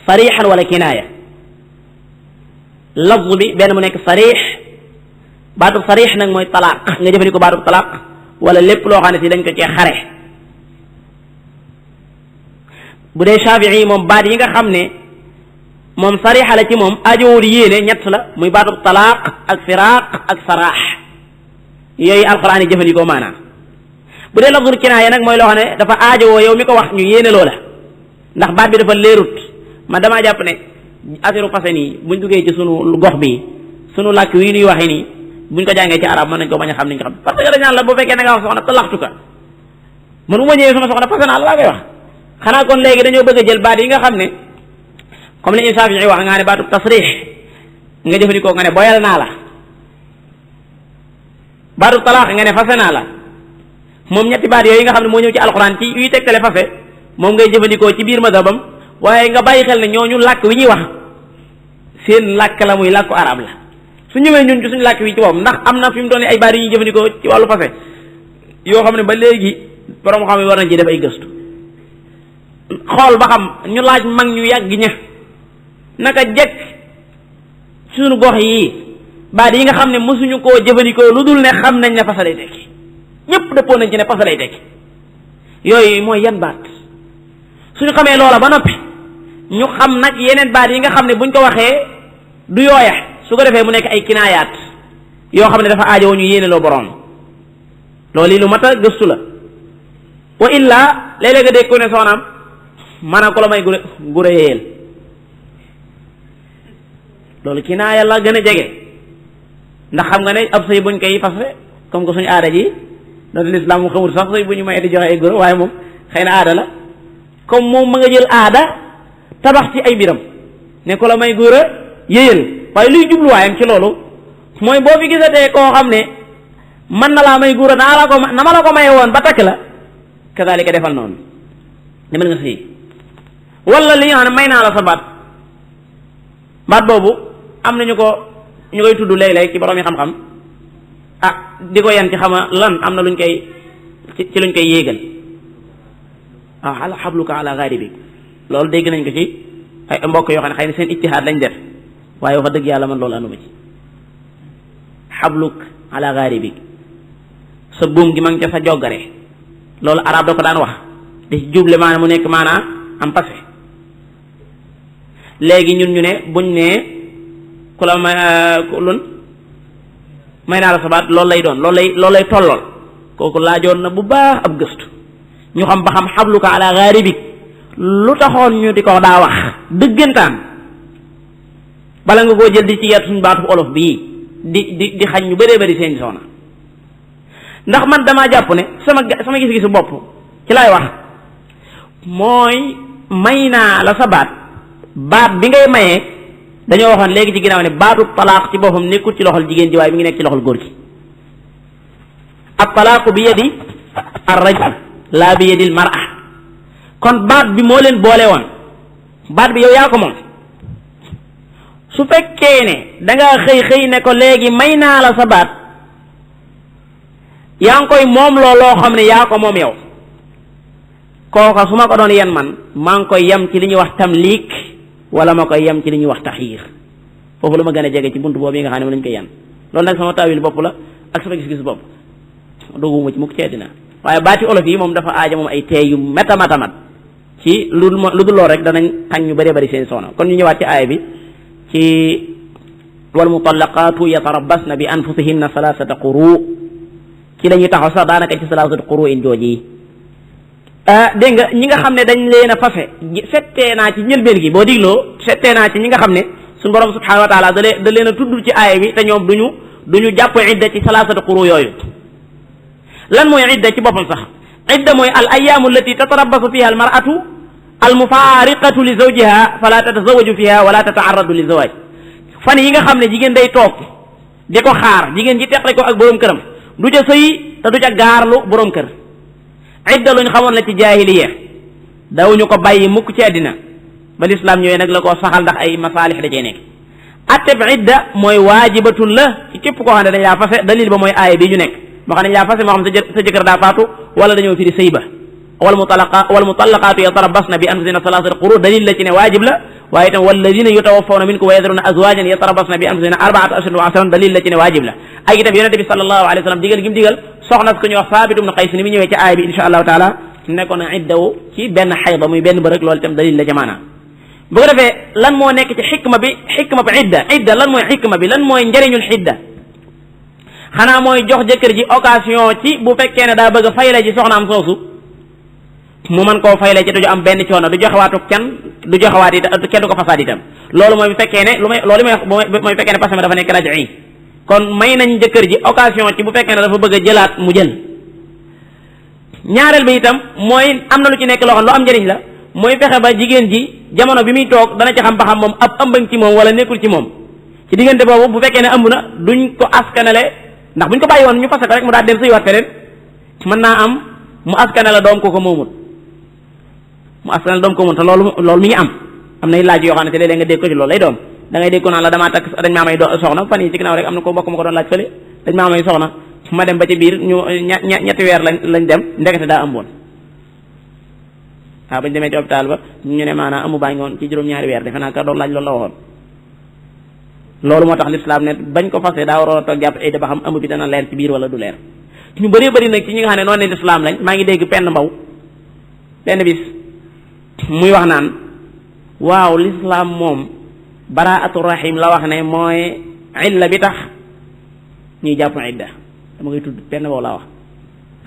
S2: sarixan wala kinaaya lafzu bi benn mu nekk sarix baatub sarix nag mooy talaaq nga jëfandikoo baatub talaaq wala lépp loo xam ne si dañ ko cee xare bu dee Shaafi'i moom baat yi nga xam ne moom sarixa la ci moom ajowul yéene ñett la muy baatub talaaq ak firaaq ak saraax yooyu alquran yi jëfandikoo maanaam bu dee lafzul kinaaya nag mooy loo xam ne dafa aajowoo yow mi ko wax ñu yéene loola ndax baat bi dafa leerut man damaa jàpp ne affaire passé nii buñ duggee ci sunu gox bi sunu làkk wi ñuy waxee nii buñ ko jàngee ci arab mën nañ ko bañ a xam niñ ko xam parce que dañaan la bu fekkee da nga wax soxna talaxtuka man bu ma ñëwee sama soxna passé naa la laa koy wax xanaa kon léegi dañoo bëgg a jël baat yi nga xam ne comme li Shaafi'i wax nga ne baatu tasrix nga jëfandikoo nga ne boyal naa la baatu talaax nga ne fase naa la moom ñetti baat yooyu nga xam ne moo ñëw ci alxuraan ci yuy tegtale fase moom ngay jëfandikoo ci biir madhabam waaye nga bàyyi xel ne ñooñu làkk wi ñuy wax seen làkk la muy làkku arab la su ñëwee ñun ci suñu làkk wi ci boppam ndax am na fi mu doon ay baat yu ñuy jëfandikoo ci wàllu fase yoo xam ne ba léegi borom xam yi war nañ ci def ay gëstu xool ba xam ñu laaj mag ñu yàgg ña naka jekk suñu gox yi baat yi nga xam ne mësuñu koo jëfandikoo lu dul ne xam nañ ne fasa lay tekki ñëpp dëppoo nañ ci ne fasa lay tekki yooyu mooy yan baat suñu xamee loola ba noppi ñu xam nag yeneen baat yi nga xam ne buñ ko waxee du yooya su ko defee mu nekk ay kinaayaat yoo xam ne dafa aajowoo ñu yéene loo borom loolu yi lu mat a gëstu la wa illa léeg-léeg nga dégg ko ne soxnaam maanaam ko la may gure yéyel loolu kinaaya la gën a jege ndax xam nga ne ab sëy buñ koy fase comme que suñu aada ji doon lislaam mu xamul sax sëy bu ñu may di joxe ay guro waaye moom xëy na aada la comme moom ma nga jël aada tabax ci ay biram ne ko la may góor a yéyal waaye luy jubluwaayam ci loolu mooy boo fi gisatee koo xam ne mën na laa may góor a na ma la ko maye woon ba takk la kazalika defal noonu demal nga sëy wala li nga xam ne may naa la sa baat boobu am na ñu koy tudd léeg-léeg ci borom yi xam-xam di ko yan ci xama lan am na luñ koy ci luñ koy yéegal ala xabluka ala gharibik loolu dégg nañ ko ci ay mbokk yoo xam ne xëy na seen ijtihaad lañ def waaye wax dëgg yàlla man loolu anduma ci xabluk ala gharibik sa buum gi ma ngi ca sa joggare loolu arab da ko daan wax di ci juble maanaam mu nekk maanaa am passé léegi ñun ñu ne buñ ne ku la may naa la sa baat loolu lay doon loolu lay tollool kooku laajoon na bu baax ab gëstu ñu xam ba xam xabluka ala gharibik lu taxoon ñu di ko daa wax dëggantaan bala nga koo jël di ci yet suñu baatu olof bii di xañ ñu bëree bëri seen soxna ndax man damaa jàpp ne sama gis-gisu bopp ci laay wax mooy may naa la sa baat bi ngay mayee dañoo waxoon léegi ci ginnaaw ne baatu talaax ci boppam nekkul ci loxol jigéen ji waaye mi ngi nekk ci loxol góor gi ab talaaqu bi yadi ar rajul laa bi yadil mar'a kon baat bi moo leen boole woon baat bi yow yaa ko moom su fekkee ne dangaa xëy ne ko léegi may naa la sa baat yaa ngi koy moom loo xam ne yaa ko moom yow kooka su ma ko doon yen man maa ngi koy yem ci li ñuy wax tamliik wala ma koy yem ci li ñuy wax taxiir foofu la ma gën a jege ci buntu boobu yi nga xam ne lañ koy yan loolu nag sama taawil bopp la ak sama gis-gis bopp dooguma ci mukk ci àddina waaye baati olof yi moom dafa aaja moom ay teey yu metamat ci lu dul lool rek danañ xañ ñu bëree bëri seen soxna kon ñu ñëwaat ci aaya bi ci wal mutallaqaatu yatarabbasna bi anfusihinna salaasata quru ci la ñuy taxaw sax daanaka ci salaasata quru in jooji dégg nga ñi nga xam ne dañ leen a fase settee naa ci njëlbeen gi boo digloo settee naa ci ñi nga xam ne suñu borom subhanahu wa taala da leen a tudd ci aaya bi te ñoom duñu jàpp idda ci salaasata quru yooyu lan mooy idda ci boppam sax idda mooy al ayaamu allati tatarabbasu fiha al mar'atu al mufaariqatu li zawjiha fala tatazawaju fiha wala tataarradu li zawaj fan yi nga xam ne jigéen day toog di ko xaar jigéen ji teqale ko ak borom këram du ca sëy te du ca gaarlu borom kër idda luñ xamoon la ci jaahiliya dawuñu ko bàyyi mukk ci àddina ba lislaam ñëwee nag la koo saxal ndax ay masaalix da cee nekk atteb idda mooy waajibatun la ci képp koo xam ne dañ laa fase dalil ba mooy aaya bi ñu nekk moo xam ne dañ laa fase moo xam sa jëkkër daa faatu wala dañoo firi sëy ba wal mutallaqaatu yatarabbasna bi anfusihinna salaasata quru dalil la ci ne waajib la waaye itam walladina yutawaffawna minkum wa yadruna azwajan yatarabbasna bi anfusihinna arba'ata ashhurin wa ashran dalil la ci ne waajib la ak itam yonente bi sallallahu alayhi wa sallam digal gi mu digal soxna ko ñu wax Saabit ibn Qays ni mu ñëwee ci aaya bi insha allahu taala nekkoon na iddawu ci benn xayda muy benn bërëg loolu itam dalil la ca maanaam bu ko defee lan moo nekk ci xikma bi idda lan mooy xikma bi lan mooy njëriñul idda xanaa mooy jox jëkkër ji occasion ci bu fekkee ne daa bëgg a fayle ji soxnaam soosu mu mën koo fayle ci du am benn coono du joxewaatu kenn kenn du ko fasaad itam loolu mooy bu fekkee ne mooy fekkee ne parce que dafa nekk raj'i kon may nañ jëkkër ji occasion ci bu fekkee ne dafa bëgg a jëlaat mu jël ñaareel bi itam mooy am na lu ci nekk loo xam lu am njëriñ la mooy fexe ba jigéen ji jamono bi muy toog dana ci xam ba xam moom ab ëmbañ ci moom wala nekkul ci moom ci diggante boobu bu fekkee ne ëmb na duñ ko askanale ndax buñ ko bàyyi woon ñu fase ko rek mu daal dem sëywaat feneen mën naa am mu askanale doom ko moomut te loolu mi ngi am nay laaj yoo xam ne te léeg-léeg nga dégg ko ci loolu lay doom da ngay dégg ko naan la damaa takk dañ maa may soxna fan yi ci ginnaaw rek am na ko mbokk ma ko doon laaj fële dañ maa may soxna ma dem ba ci biir ñu ñetti weer lañ dem ndekete daa ëmboon waaw bañ demee ci hôpital ba ñu ne maanaam amu baa ngi woon ci juróom-ñaari weer defe naa ka doon laaj loolu la waxoon loolu moo tax lislaam ne bañ ko fase daa waroon a toog jàpp idda ba xam amu bi dana leer ci biir wala du leer ñu bëree bëri nag ci ñi nga xam ne noonu ne lislaam lañ maa ngi dégg penn mbaw benn bis muy wax naan waaw lislaam moom baraatu rahim la wax ne mooy illa bi tax ñuy jàpp idda dama koy tudd penn mbaw laa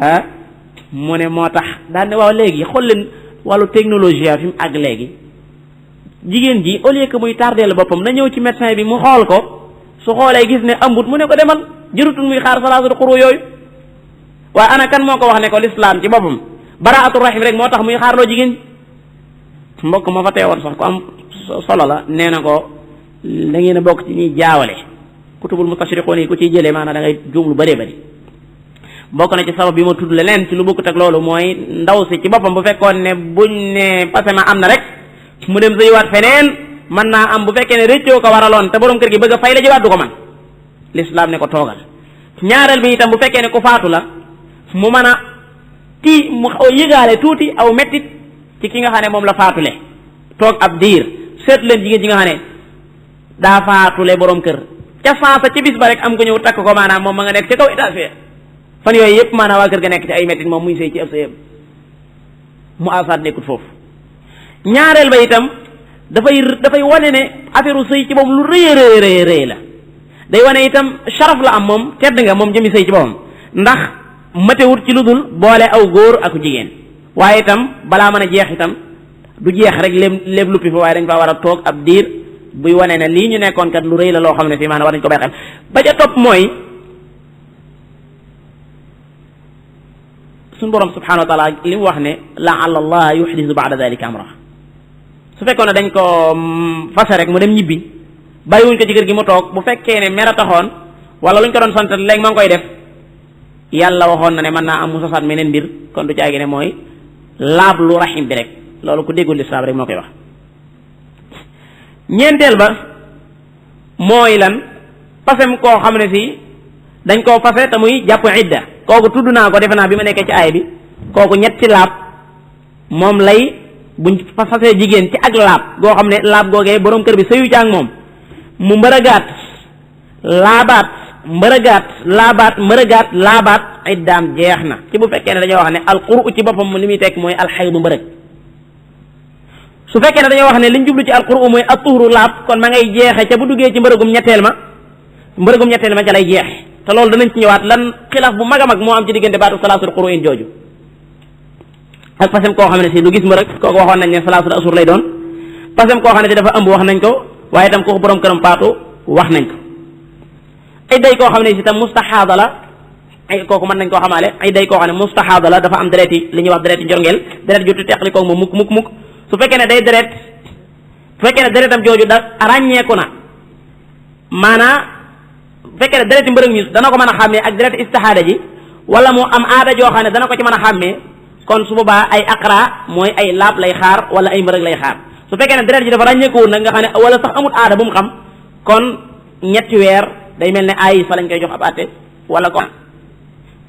S2: wax mu ne moo tax daal ne waaw léegi xool leen wàllu technologie fi mu àgg léegi jigéen ji au lieu que muy tardeel boppam na ñëw ci médecin bi mu xool ko su xoolee gis ne ëmbut mu ne ko demal jërutul muy xaar salaasatu quru yooyu waaye ana kan moo ko wax ne ko lislaam ci boppam baraatu rahim rek moo tax muy xaarloo jigéen mbokk ma fa teewoon sax ku am solo la nee na ko da ngeen a bokk ci ñuy jaawale kutubul mustashriqoon yi ku ciy jëlee maanaam da ngay juum lu bëree bëri bokk na ci sabab bi ma tudd leneen ci lu bokkut ak loolu mooy ndaw si ci boppam bu fekkoon ne buñ ne passé ma am na rek mu dem sëyiwaat feneen mën naa am bu fekkee ne rëccoo ko waraloon te borom kër gi bëgg a fay la jiwaat du ko man l'islam ne ko toogal ñaareel bi itam bu fekkee ne ku faatu la mu mën a mu yëgaale tuuti aw mettit ci ki nga xam ne moom la faatule toog ab diir seet leen jigéen ji nga xam ne daa faatule borom kër ca saasa ci bis ba rek am ko ñëw takk ko maanaam moom ma nga nekk ca kaw étage fan yooyu yëpp maanaam waa kër ga nekk ci ay mettit moom muy sëy ci ab sëyam mu asaat nekkut foofu ñaareel ba itam dafay wane ne affaire sëy ci boppam lu rëy la day wane itam sharaf la am moom tedd nga moom jëmi sëy ci boppam ndax matewut ci lu dul boole aw góor ak jigéen waaye itam balaa mën a jeex itam du jeex rek léeb luppi fa waaye dañ faa war a toog ab diir buy wane ne lii ñu nekkoon kat lu rëy la loo xam ne fii maanaam war nañ ko bàyyi xel ba ca topp mooy suñu borom subhanahu wa taala li mu wax ne la'alla allah yuhdisu ba'da dhalika amra su fekkoon ne dañ ko fase rek mu dem ñibbi bàyyiwuñ ko ci kër gi mu toog bu fekkee ne mer a taxoon wala luñ ko doon sant léegi ma ngi koy def yàlla waxoon na ne mën naa am mu sasaat meneen mbir kon du caagi ne mooy laab lu rahim bi rek loolu ku déggul lislaam rek moo koy wax ñeenteel ba mooy lan fasem koo xam ne si dañ koo fase te muy jàpp idda kooku tudd naa ko defe naa bi ma nekkee ci aay bi kooku ñetti laab moom lay buñ fasee jigéen ci ak laab goo xam ne laab googee borom kër bi sëyu ci ak moom mu mbërëgaat laabaat mbërëgaat laabaat iddaam jeex na ci bu fekkee ne dañoo wax ne alquru ci boppam li muy tekk mooy alxaydu mbërëg su fekkee ne dañoo wax ne liñ jublu ci alquru mooy atuhru laab kon ma ngay jeexe ca bu duggee ci mbërëgum ñetteel ma ca lay jeexe te loolu danañ ci ñëwaat lan xilaaf bu mag a mag moo am ci diggante baatu salaasul quru in jooju ak pasem koo xam ne si lu gis mbërëg kooku waxoon nañ ne salaasul asur lay doon pasem koo xam ne si dafa ëmb wax nañ ko waaye itam kooku borom këram faatu wax nañ ko ay day koo xam ne si tam mustahaada la ay kooku mën nañ koo xamaale ay day koo xam ne mustahaada la dafa am deret yi li ñuy wax deret yi jorngeel deret ju teqli koog moom mukk su fekkee ne day deret su fekkee ne deretam jooju da ràññeeku na maanaa bu fekkee ne dereti mbërëg mi dana ko mën a xàmmee ak dereti istihaada ji wala mu am aada joo xam ne dana ko ci mën a xàmmee kon su boobaa ay aqra mooy ay laab lay xaar wala ay mbërëg lay xaar su fekkee ne deret ji dafa ràññeekuwul nag nga xam ne wala sax amut aada bu mu xam kon ñetti weer day mel ne ay fa lañ koy jox ab àtte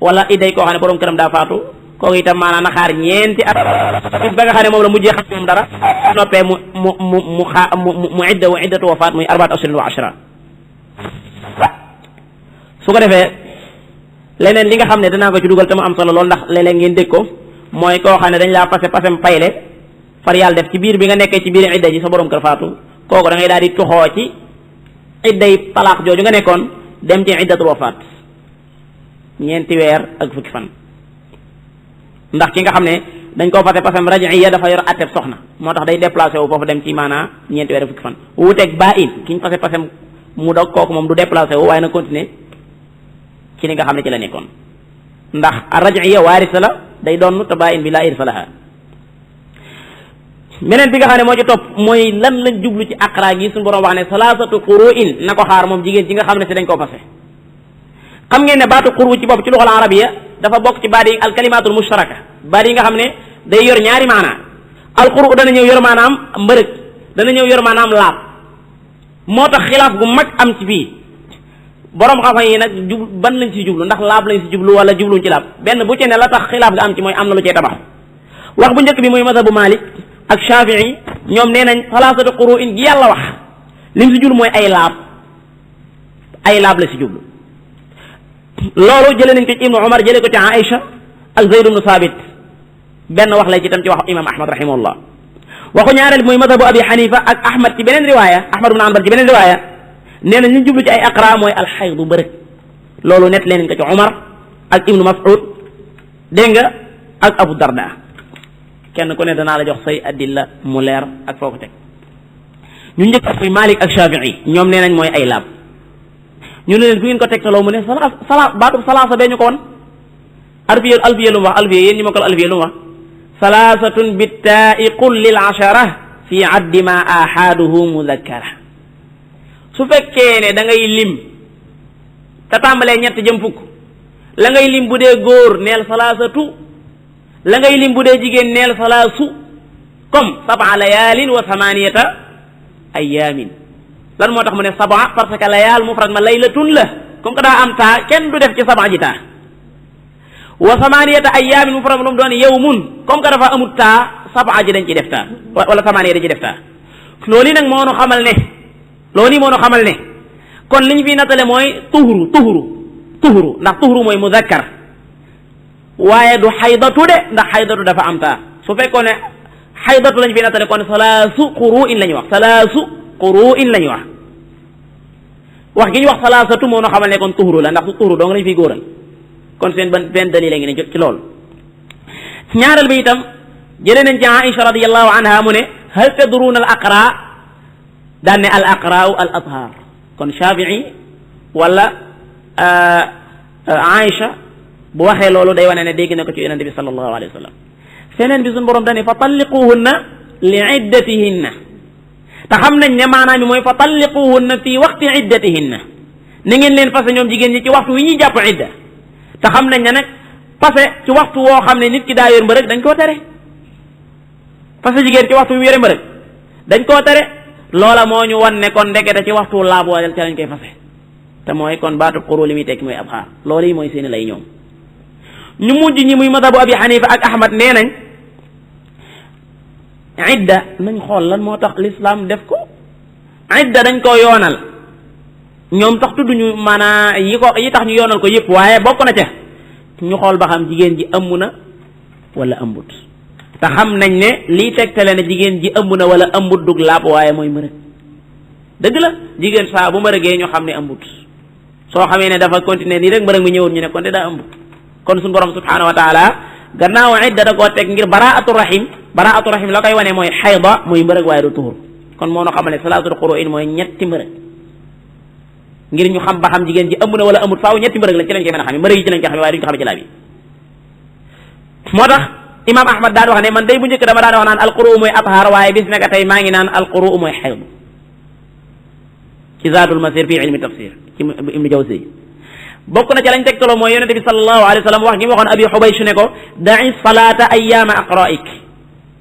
S2: wala iday koo xam ne borom këram daa faatu kooku itam maanaam na xaar ñeenti at bis ba nga xam ne moom la mujjee xam moom dara noppee mu idda wa iddatu wafaat muy arbaat ashrin wa ashra su ko defee leneen li nga xam ne danaa ko ci dugal te mu am solo lool ndax léeg-léeg ngeen dégg ko mooy koo xam ne dañ laa pasem payle far yàlla def ci biir bi nga nekkee ci biir idda ji sa borom kër faatu kooku da ngay daal di tuxoo ci idday talaax jooju nga nekkoon dem ci iddatul wafaat ñeenti weer ak fukki fan ndax ki nga xam ne dañ koo fase pasem raj'iya dafa yor atteb soxna moo tax day déplacé wu foofu dem ci maanaa ñeenti weer ak fukki fan wuuteeg baa in ki ñu fase pasem mu dog kooku moom du déplacé wu waaye na continuer ci li nga xam ne ci la nekkoon ndax raj'iya waarisa la day doon te baa in bi laa irsa laha meneen bi nga xam ne moo ci topp mooy lan lañ jublu ci aqra gi suñu borom wax ne salaasatu quru'in na ko xaar moom jigéen ci nga xam ne si dañ koo fase xam ngeen ne baatu quru ci bopp ci luxal arabiya dafa bokk ci baat yi al kalimatul mushtaraka baat yi nga xam ne day yor ñaari maanaa al quru dana ñëw yor maanaam mbërëg dana ñëw yor maanaam laab moo tax xilaaf gu mag am ci fii borom xam-xam yi nag ban lañ si jublu ndax laab lañ si jublu wala jubluñ ci laab benn bu ci ne la tax xilaaf ga am ci mooy am na lu cee tabax wax bu njëkk bi mooy mazhabu Malik ak Shafi'i ñoom nee nañ salaasatu quru'in gi yàlla wax lim si jublu mooy ay laab la si jublu loolu jëlee nañ ko ci Ibnu Umar jëlee ko ci Aïcha ak Zayd ibnu Sabit benn wax lay ci tam ci wax imam Ahmad rahimahullah waxu ñaareel mooy madhabu Abi Hanifa ak Ahmad ci beneen riwaaya Ahmad ibn Hanbal ci beneen riwaaya nee na ñu jublu ci ay aqra mooy alxaydu mbërëg loolu net leen ko ci Umar ak Ibnu Mas'ud dégg nga ak Abu Darda kenn ku ne danaa la jox say adilla mu leer ak foo ko teg ñu njëkk mooy Malik ak Shafi'i ñoom nee nañ mooy ay laab ñu ne leen fu ngeen ko tegtaloo mu ne baatub salaasa bee ñu ko won alfiya lu mu wax alfiya yéen ñi ma ko alfiya lu mu wax salaasatun bittaa'i qul lil ashara fi addi ma ahaaduhu mudakkara su fekkee ne da ngay lim te tàmbalee ñett jëm fukk la ngay lim bu dee góor neel salaasatu la ngay lim bu dee jigéen neel salaasu comme sab'a layaalin wa samaniyata ayaamin lan moo tax mu ne sab'a parce que layaal mufrad ma laylatun la comme que daa am taa kenn du def ci sab'a ji taa wa samaniyata ayaamin mufrad ma lu mu doon yawmun comme que dafa amut taa sab'a ji dañ ci def taa wala samaniya dañ ci def taa loolu nag moo nu xamal ne kon liñ fi nattale mooy tuhuru ndax tuhuru mooy muzakkar waaye du xaydatu de ndax xaydatu dafa am taa su fekkoon ne xaydatu lañ fi nattale kon salaasu quru'in la ñuy wax wax gi ñu wax salaasatu moo nu xamal ne kon tuhuru la ndax su tuhuru dong lañ fiy góoral kon seen benn dalil la ngi ne ci loolu ñaareel bi itam jëlee nañ ci Aïcha radiyallahu anha mu ne hal tadruuna al aqra daan ne al aqraau al athar kon Shafii wala Aïcha bu waxee loolu day wane ne dégg na ko ci yonente bi sallallahu alayhi wa sallam feneen bi suñu borom dane fa talliquhunna li iddatihinna te xam nañ ne maanaam bi mooy fa talliquhunna fii waxti iddatihinna ni ngeen leen fase ñoom jigéen ñi ci waxtu wi ñuy jàpp idda te xam nañ ne nag fase ci waxtu woo xam ne nit ki daa yor mbërëg dañ koo tere fase jigéen ci waxtu wi yore mbërëg dañ koo tere loola moo ñu wan ne kon ndekete ci waxtu laab waajal ca lañ koy fase te mooy kon baatu quru li muy tekki mooy ab xaar loolu yi mooy seeni lay ñoom ñu mujj ñi muy madhabu abi xanifa ak ahmad nee nañ idda nañ xool lan moo tax l'islam def ko idda dañ koo yoonal ñoom tax tudduñu maanaa yi tax ñu yoonal ko yëpp waaye bokk na ca ñu xool ba xam jigéen ji ëmb na wala ëmbut te xam nañ ne lii tegtale ne jigéen ji ëmb na wala ëmbut dug laab waaye mooy mbërëg dëgg la jigéen saa bu mbërëgee ñu xam ne ëmbut soo xamee ne dafa continuer nii rek mbërëg mi ñëwul ñu ne kon de daa ëmb kon suñu borom subhanahu wa taala gannaaw idda da koo teg ngir baraatu rahim la koy wane mooy xayda mooy mbërëg waaye du tuhur kon moo nu xamal ne salaatul quru'in mooy ñetti mbërëg ngir ñu xam ba xam jigéen ji ëmb na wala ëmbut faaw ñetti mbërëg lañ ci lañ koy mën a xamee mbërëg yi ci lañ koy xamee waaye duñ ko xamee ci laab yi moo tax imam ahmad daan wax ne man day bu njëkk dama daan wax naan alquru mooy athar waaye bis naka tey maa ngi naan alquru mooy xayd ci zaadul masir fi ilmi tafsir ci ibnu jawzi bokk na ci lañ tegtaloo mooy yonente bi sallallahu alayhi wa sallam wax gi mu waxoon abi xubaysh ne ko da'i salata ayyaama aqra'ik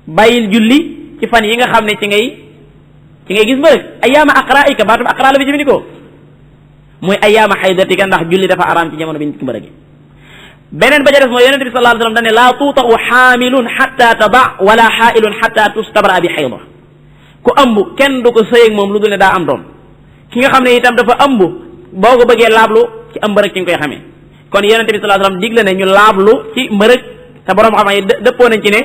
S2: bàyyil julli ci fan yi nga xam ne ci ngay gis mbërëg ayyaama aqra'ika baatu aqra la bi jëfandikoo mooy ayyaama xaydatika ndax julli dafa araam ci jamono bi nit ki mbërëg beneen ba ca des mooy yonente bi sallallahu alayhi wa sallam dane laa tuuta'u xaamilun xatta tada wala xaailun xatta tustabra bi xayda ku ëmb kenn du ko sëyeeg moom lu dul ne daa am doom ki nga xam ne itam dafa ëmb boo ko bëggee laablu ci am mbërëg ci nga koy xamee kon yonente bi sallallahu alayhi wa sallam digle ne ñu laablu ci mbërëg te borom xam yi dëppoo nañ ci ne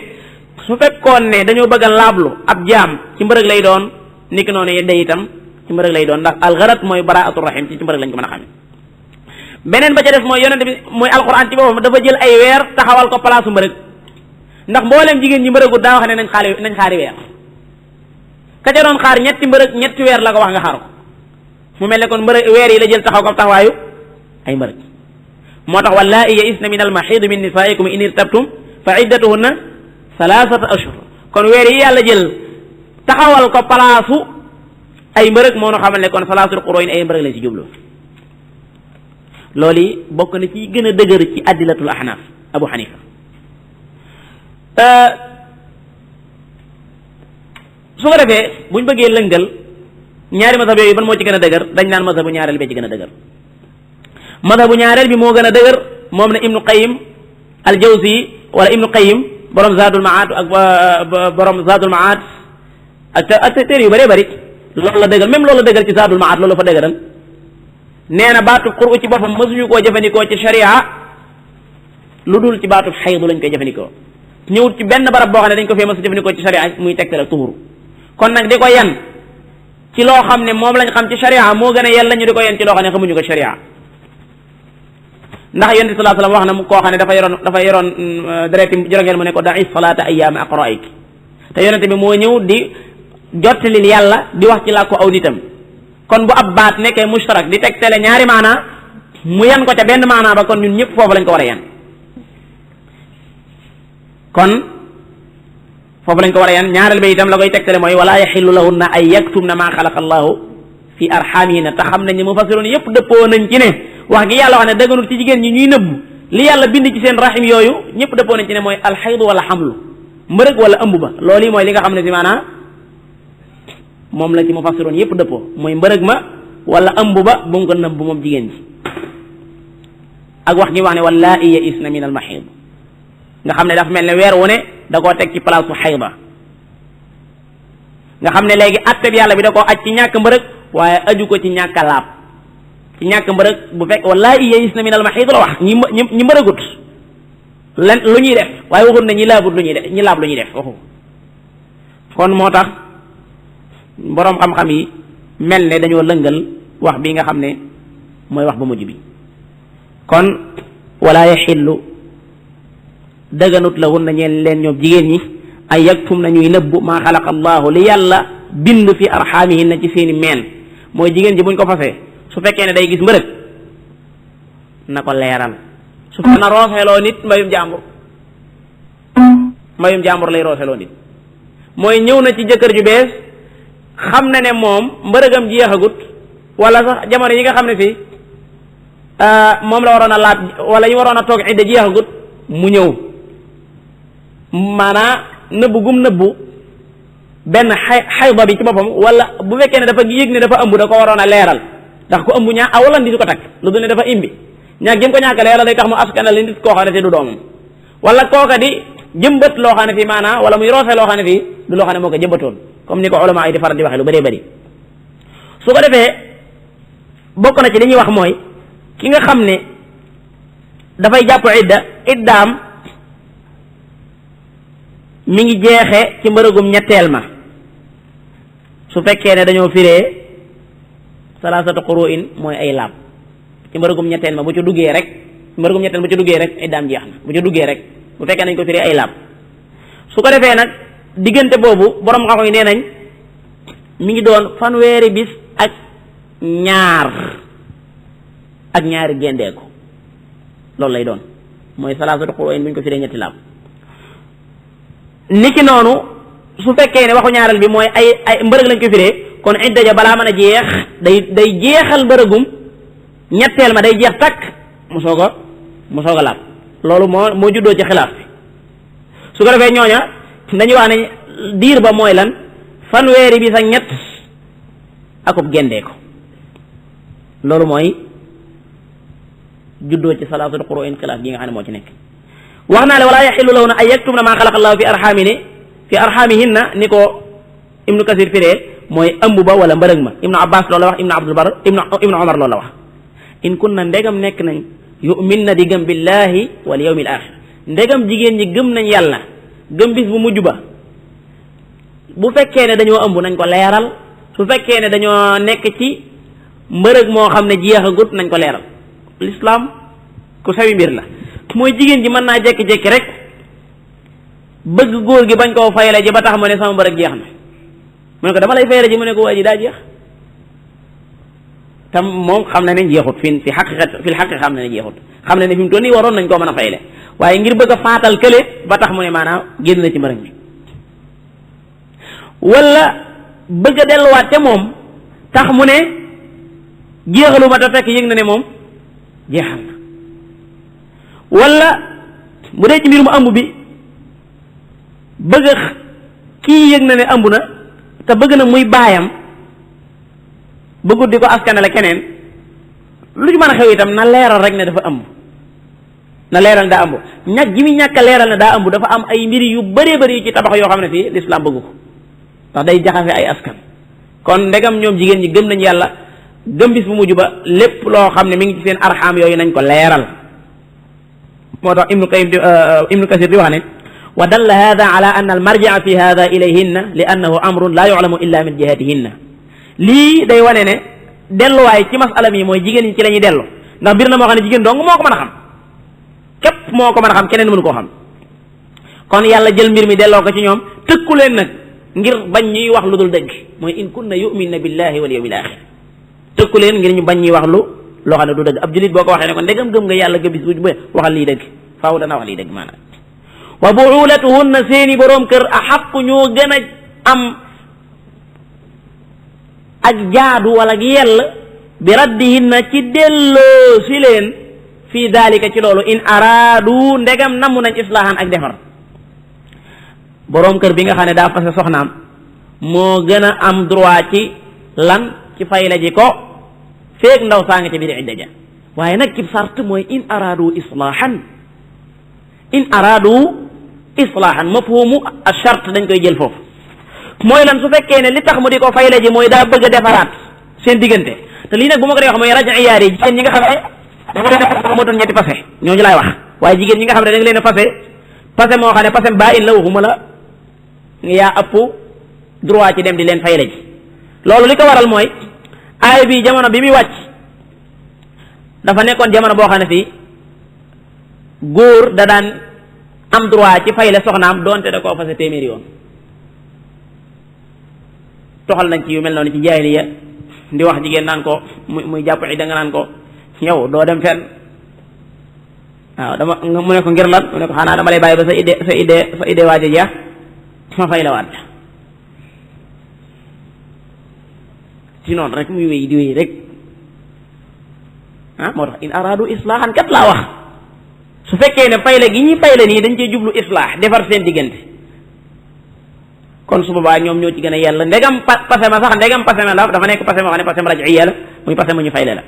S2: su fekkoon ne dañoo bëgg a laablu ab jaam ci mbërëg lay doon niki noonu day itam ci mbërëg lay doon ndax algarat mooy baraatu rahim ci mbërëg lañ ko mën a xamee beneen ba ca des mooy yonente bi mooy alquran ci boppam dafa jël ay weer taxawal ko palaasu mbërëg ndax mboolem jigéen ñi mbërëgut daa wax ne nañ xaari weer ka ca doon xaar ñetti weer la ko wax nga xaar ko mu mel ne kon mbërëg weer yi la jël taxaw ko taxawaayu ay mbërëg moo tax wallaa'i ya'isna min al-mahiid min nisaa'ikum in irtabtum fa iddatuhunna salaasata ashhur kon weer yi yàlla jël taxawal ko palaasu ay mbërëg moo nu xamal ne kon salaasul quru'in ay mbërëg lañ ci jublu loolu yi bokk na ci gën a dëgër ci addilatul ahnaf abu xanifa su ko defee buñ bëggee lëngal ñaari mazhab yooyu ban moo ci gën a dëgër dañ naan mazhabu ñaareel bi ci gën a dëgër mazhabu ñaareel bi moo gën a dëgër moom la ibnu qayim al jawzi wala ibnu qayim borom zadul maat ak borom zadul maat ak téere yu bëree bëri loolu la dëgër même loolu la dëgër ci zadul maat loolu fa dëgëral nee na baatu quru ci boppam mësuñu koo jëfandikoo ci sharia lu dul ci baatu xaydu lañ koy jëfandikoo ñëwut ci benn barab boo xam ne dañ ko fee mës a jëfandikoo ci sharia muy tegtale tuhuru kon nag di ko yan ci loo xam ne moom lañ xam ci sharia moo gën a yell lañu di ko yan ci loo xam ne xamuñu ko sharia ndax yonent bi sallallahu alayhi wasallam wax na koo xam ne dafa yoroon dereti jorongeel mu ne ko da'i salata ayyaama aqra'ik te yonent bi moo ñëw di jottalil yàlla di wax ci làkku aw nitam kon bu ab baat nekkee mushtarak di teg tele ñaari maanaa mu yan ko ca benn maanaa ba kon ñun ñëpp foofu lañ ko war a yan kon foofu lañ ko war a yan. ñaareel ba itam la koy tegtale mooy wala yaxillu lahunna ay yaktumna maa xalaqa allahu fi arxamihinna. te xam nañ ne mufassiroon yëpp dëppoo nañ ci ne wax gi yàlla wax ne dëgganul ci jigéen ñi ñuy nëbb li yàlla bind ci seen rahim yooyu ñëpp dëppoo nañ ci ne mooy alxaydu wala xamlu, mbërëg wala ëmb ba. loolu yi mooy li nga xam ne si maanaam moom la ci mufassiroon yëpp dëppoo, mooy mbërëg ma wala ëmb ba bu mu ko nëbb moom jigéen ji. ak wax gi wax ne wallaa'i ya'isna min al mahid, nga xam ne dafa mel ne weer wu ne da koo teg ci place su xayda, nga xam ne léegi atte bi yàlla bi da koo aj ci ñàkk mbërëg waaye aju ko ci ñàkk a laab. ci ñàkk mbërëg bu fekk wallaahi ya'isna min al mahid la wax ñi mbërëgut lan lu ñuy def, waaye waxut ne ñi laabut lu ñuy def, ñi laab lu ñuy def waxu. kon moo tax boroom xam-xam yi mel ne dañoo lëngal wax bi nga xam ne mooy wax bu mujj bi. kon wala yaxillu dëgganut la wun na ñeen leen ñoom jigéen ñi ay yaktum na ñuy nëbb maa xalaqa allahu li yàlla bind fi arxaamihinna ci seeni meen. mooy jigéen ji buñ ko fasee su fekkee ne day gis mbërëg na ko leeral. su fekkee na rooseeloo nit mbayum jàmbur lay rooseeloo nit, mooy ñëw na ci jëkkër ju bees xam na ne moom mbërëgam jeexagut wala sax jamono yi nga xam ne fii moom la waroon a laat wala ñu waroon a toog idda jeexagut mu ñëw maanaa nëbbu gum nëbbu benn xayba bi ci boppam, wala bu fekkee ne dafa yëg ne dafa ëmb da ko waroon a leeral, ndax ko ëmb ñaa awalan di ko takk lu dul ne dafa imbi ñaag jëm ko ñàkk leeral day tax mu askanal nit koo xam ne te du doomam, wala kooka di jëmbat loo xam ne fii maanaa wala muy roose loo xam ne fii du loo xam ne moo ko jëmbatoon, comme ni ko ulama yi di faral di waxee lu bëree bëri. su ko defee bokk na ci li ñuy wax mooy ki nga xam ne dafay jàpp iddaam mi ngi jeexe ci mbërëgum ñetteel ma, su fekkee ne dañoo firee salaasatu quru'in mooy ay laab ci mbërëgum ñetteel ma bu ci duggee rek mbërëgum ñetteel bu ci duggee rek iddaam jeex na bu ci duggee rek bu fekkee nañ ko firee ay laab. su ko defee nag diggante boobu borom xam-xam yi nee nañ mi ngi doon fanweeri bis ak ñaari gendeeku, loolu lay doon mooy salaasatu quru'in bu ñu ko firee ñetti laab. niki noonu su fekkee ne waxu ñaareel bi mooy ay mbërëg lañ ko firee, kon idda ja balaa mën a jeex day jeexal mbërëgum ñetteel ma day jeex takk mu soog a laab. loolu moo juddoo ci xilaaf bi. su ko defee ñooña dañuy wax ne diir ba mooy lan fanweeri bis ak ñett akub gendee ko, loolu mooy juddoo ci salaatul quru'in xilaaf gi nga xam ne moo ci nekk. wax naa le wala yaxillu lahunna ay yaktumna maa xalaqa allahu fi arxamihinna ni ko ibnu kasir firee mooy ëmb ba wala mbërëg ma. ibnu abbas loolu la wax, ibnu abdul bar ibnu omar loolu la wax. in kunna ndegam nekk nañ yu'minna di gëm billahi wal yawmil axir, ndegam jigéen ñi gëm nañ yàlla gëm bis bu mujj ba, bu fekkee ne dañoo ëmb nañ ko leeral, su fekkee ne dañoo nekk ci mbërëg moo xam ne jeexagut nañ ko leeral. l'islam ku sawi mbir la, mooy jigéen ji mën naa jekki-jekki rek bëgg góor gi bañ koo fayale ji ba tax mu ne sama mbërëg jeex na, mu ne ko dama lay fayale ji mu ne ko waa ji daa jeex, tam moom xam na ne jeexut fi xaqiqa xam na ne jeexut, xam na ne fi mu toll nii waroon nañ koo mën a fayale, waaye ngir bëgg a faatal kële ba tax mu ne maanaam génn na ci mbërëg mi, wala bëgg a delluwaat te moom tax mu ne jeexalu ma te fekk yëg na ne moom jeexal na, wala bu dee ci mbir mu ëmb bi bëgg kii yëg na ne ëmb na te bëgg na muy baayam bëggut di ko askanale keneen, lu ci mën a xew itam na leeral rek ne dafa ëmb, na leeral daa ëmb. ñàkk gi muy ñàkk a leeral ne daa ëmb dafa am ay mbir yu bëree bëri yu ci tabax yoo xam ne fii l'islam bëggu ko, ndax day jaxase ay askan. kon ndegam ñoom jigéen ñi gëm nañ yàlla gëm bis bu mujj ba, lépp loo xam ne mi ngi ci seen arxam yooyu nañ ko leeral. moo tax ibnu kasir di wax ne wa dalla hada ala anna al marjia fi hada ilayhinna li annahu amrun la yu'lamu illa min jihatihinna. lii day wane ne delluwaay ci masala mi mooy jigéen ñi ci la ñuy dellu, ndax mbir na moo xam ne jigéen dong moo ko mën a xam, képp moo ko mën a xam, keneen mënu koo xam. kon yàlla jël mbir mi delloo ko ci ñoom, tëkku leen nag ngir bañ ñuy wax lu dul dëgg, mooy in kunna yu'minna billahi wal yawmil axir, tëkku leen ngir ñu bañ ñuy wax loo xam ne du dëgg. ab julit boo ko waxee ne ko ndegam gëm nga yàlla nga bis bu waxal lii dëgg, faaw dana wax lii dëgg maanaam. wa buulatuhunna seeni boroom kër axaqu ñoo gën a am ak jaadu wala ak yell bi raddihinna ci delloo si leen fii dalika ci loolu in araadu ndegam namu nañ islaahan ak defar boroom kër bi nga xam ne daa fase soxnaam moo gën a am droit ci lan ci fay la ji ko feeg ndaw saa nga ci biir idda ja waaye nag ci sart mooy in araadu islaahan mafhumu ash-shart dañ koy jël foofu mooy lan su fekkee ne li tax mu di ko fay la ji mooy daa bëgg a defaraat seen diggante te lii nag bu ma ko dee wax mooy raj'iyaat yi jigéen ñi nga xam ne da nga leen a moo doon ñetti passé ñooñu laay wax waaye jigéen ñi nga xam ne da nga leen a passé moo xam ne passé baa in la waxuma la yaa ëpp droit ci dem di leen fay la ji loolu li ko waral mooy aay bi jamono bi muy wàcc dafa nekkoon jamono boo xam ne fii góor da daan am droit ci fay la soxnaam doonte da koo fase téeméeri yoon toxal nañ ci yu mel noonu ci jaahiliya di wax jigéen naan ko muy jàpp i da nga naan ko yow doo dem fenn waaw dama mu ne ko ngir lan mu ne ko xanaa dama lay bàyyi ba sa idée waaja jeex ma fay la waat ci noonu rek muy wéy di wéy rek moo tax in araadu islaahan kat laa wax su fekkee ne fay la gi ñuy fay la nii dañ cee jublu islaax defar seen diggante kon su boobaa ñoom ñoo ci gën a yàlla ndegam passé ma sax ndegam passé ma la dafa nekk passé moo xam ne passé ma raj'iya la muy passé mu ñu fay la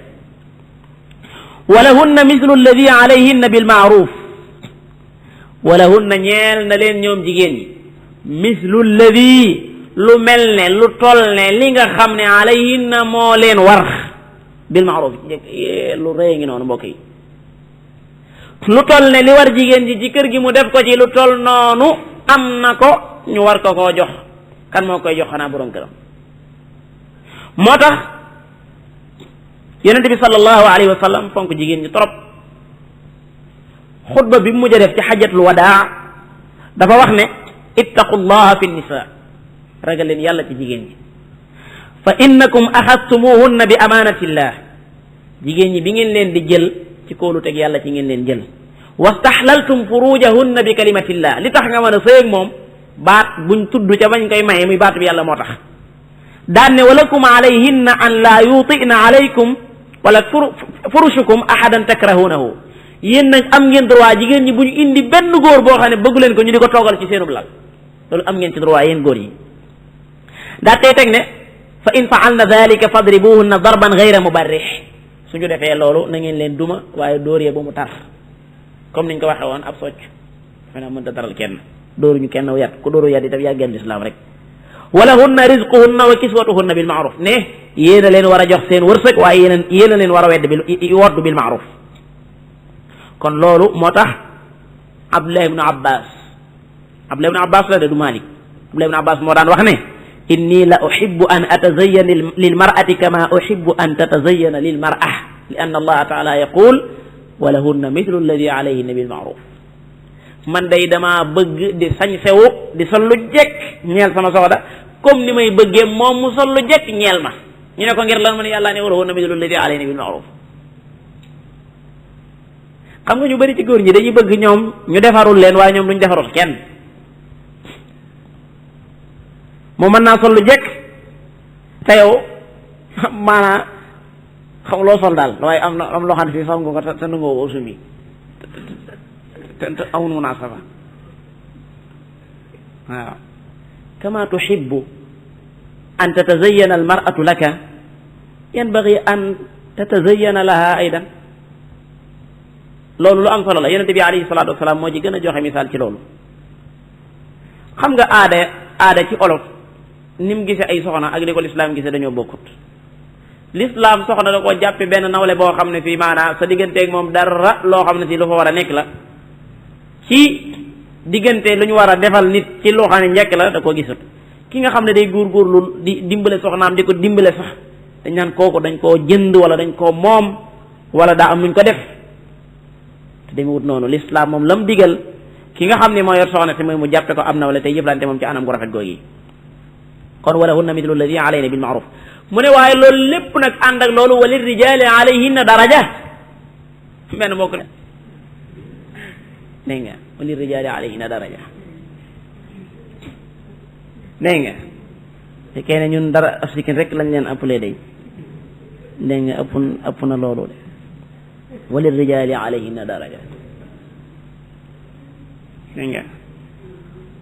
S2: walahunna mislu alladi alayhinna bil ma'ruf walahunna ñeel na leen ñoom jigéen ñi mislu alladi lu mel ne lu toll ne li nga xam ne alayhinna moo leen war bil ma'ruf lu rëy ngi noonu mbokk yi lu toll ne li war jigéen ji ci kër gi mu def ko ci lu toll noonu am na ko ñu war ko koo jox kan moo koy jox xanaa boroom këram moo tax yonent bi sallallahu alayhi wa sallam fonk jigéen ñi trop xutba bi mu mujj a def ci xajatul wadaa dafa wax ne ittaqullaha fi nisa ragal leen yàlla ci jigéen ñi fa innakum axastumuhunna bi amanatillah jigéen ñi bi ngeen leen di jël ci kóolu teg yàlla ci ngeen leen jël wastaxlaltum furujahunna bi kalimatillah li tax nga mën a sëy ak moom baat buñ tudd ca bañ koy maye muy baatu bi yàlla moo tax daan ne walakum alayhinna an la yutina alaykum wala furushukum ahadan takrahunahu yéen nag am ngeen droit jigéen ñi bu ñu indi benn góor boo xam ne bëggu leen ko ñu di ko toogal ci seenub lal loolu am ngeen ci droit yéen góor yi daa tey teg ne fa in faalna dalika fadribuhunna darban gayra mubarrih suñu defee loolu na ngeen leen duma waaye dóor yee ba mu tar comme niñ ko waxee woon ab socc fena mënta taral kenn dóoruñu kenn yat ku dóoru yat itam yaa génn lislaam rek walahunna rizquhunna wa kiswatuhunna bil ma'ruf ne yéen a leen war a jox seen wërsëg waaye yéen a leen war a woddu bil ma'ruf kon loolu moo tax Abdullah ibn Abbas la de du Malik Abdullah ibn Abbas moo daan wax ne inni la uhibbu an atazayyana lil mar'ati kama uhibbu an tatazayyana lil mar'a li anna allaha ta'ala yaqul walahunna mithlu alladhi alayhinna bil ma'ruf man day dama bëgg di sañ sewu di sol lu jekk ñeel sama soxda comme ni may bëggee moom mu sol lu jekk ñeel ma ñu ne ko ngir lan ma ne yàlla ne walahunna mithlu alladhi alayhinna bil ma'ruf xam nga ñu bari ci góor ñi dañuy bëgg ñoom ñu defarul leen waaye ñoom duñ defarul kenn moom mën naa sol lu jekk te yow maanaa xam loo sol daal waaye am loo xam ne fii xam nga ko te nangoo woo sumi te amul munasaba waaw kama tuhibbu an tatazayyana al mar'atu laka yanbaghi an tatazayyana laha aydan loolu lu am solo la yonente bi alayhi salatu wasalaam moo ci gën a joxe misaal ci loolu xam nga aada ci olof ni mu gisee ay soxna ak li ko lislaam gisee dañoo bokkut lislaam soxna da koo jàppe benn nawle boo xam ne fii maanaam sa digganteeg moom dara loo xam ne si lu fa war a nekk la ci diggante lu ñu war a defal nit ci loo xam ne njëkk la da koo gisut ki nga xam ne day góorgóorlu di dimbale soxnaam di ko dimbale sax dañ naan kooku dañ koo jënd wala dañ koo moom wala daa am nuñ ko def te demewut noonu lislaam moom lam digal ki nga xam ne moo yor soxna si mooy mu jàppe ko am nawle tey jëflante moom ci anam gu rafet googi kon walahunna mithlu alladhi alayna bil ma'ruf mu ne waaye loolu lépp nag ànd ak loolu walil rijali alayhinna daraja benn bokk dégg nga wa lirrijali alayhinna daraja dégg nga fekkee ne ñun dara africain rek lañ leen appelé day dégg nga ëpp na loolu de wa lirrijali alayhinna daraja dégg nga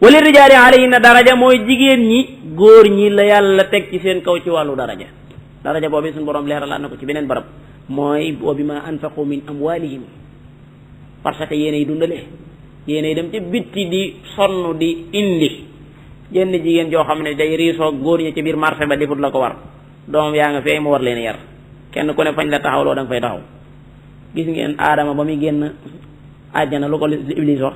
S2: wa lirrijali alayhinna daraja mooy jigéen ñi góor ñi la yàlla teg ci seen kaw ci wàllu daraja boobu suñu borom leeralaat na ko ci beneen barab mooy wa bima anfaqu min amwalihim parce que yéenay dundale yéenay dem ci bitti di sonn di indi jenn jigéen joo xam ne day riisoo góor ñi ci biir marché ba defut la ko war doomam yaa nga fee mu war leen yar kenn ku ne fañ la taxaw loo da nga fay taxaw gis ngeen aadama ba muy génn àjjana lu ko iblis wax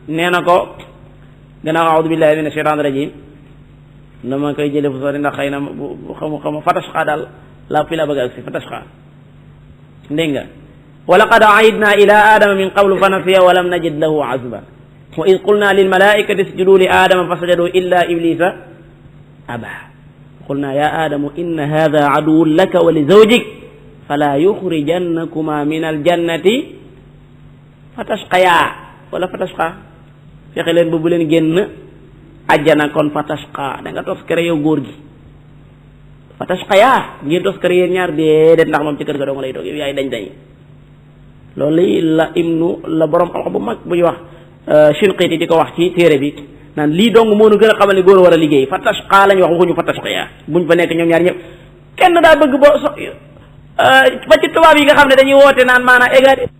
S2: nee na ko gannaaw a'udhu billahi minash shaitanir rajim dama koy jële fu sori ndax xëy na xamu fatashqa daal la fi la bëgg ak si fatashqa dégg nga wa laqad ahidna ila adama min qablu fa nasiya wa lam najid lahu azba wa id qulna lil malaikati isjudu li adama fasajadu illa iblisa aba qulna ya adamu inna hadha aduwwun laka wa li zawjik fala yukhrijannakuma min al jannati fatashqaya wala fatashqa fexe leen bu leen génn ajjana kon fatashqa da nga tos kere yow góor gi fatashqaya ngeen tos kere yéen ñaar déedéet ndax moom ci kër ga doo nga lay toog yow yaay dañ loolu la la borom xam-xam bu mag bu ñu wax Shinqiti di ko wax ci téere bi naan lii dong moo nu gën a xamal ne góor war a liggéey fatashqa lañ wax waxuñu fatashqaya buñ fa nekk ñoom ñaar ñëpp kenn daa bëgg ba ci tubaab yi nga xam ne dañuy woote naan maanaam égalité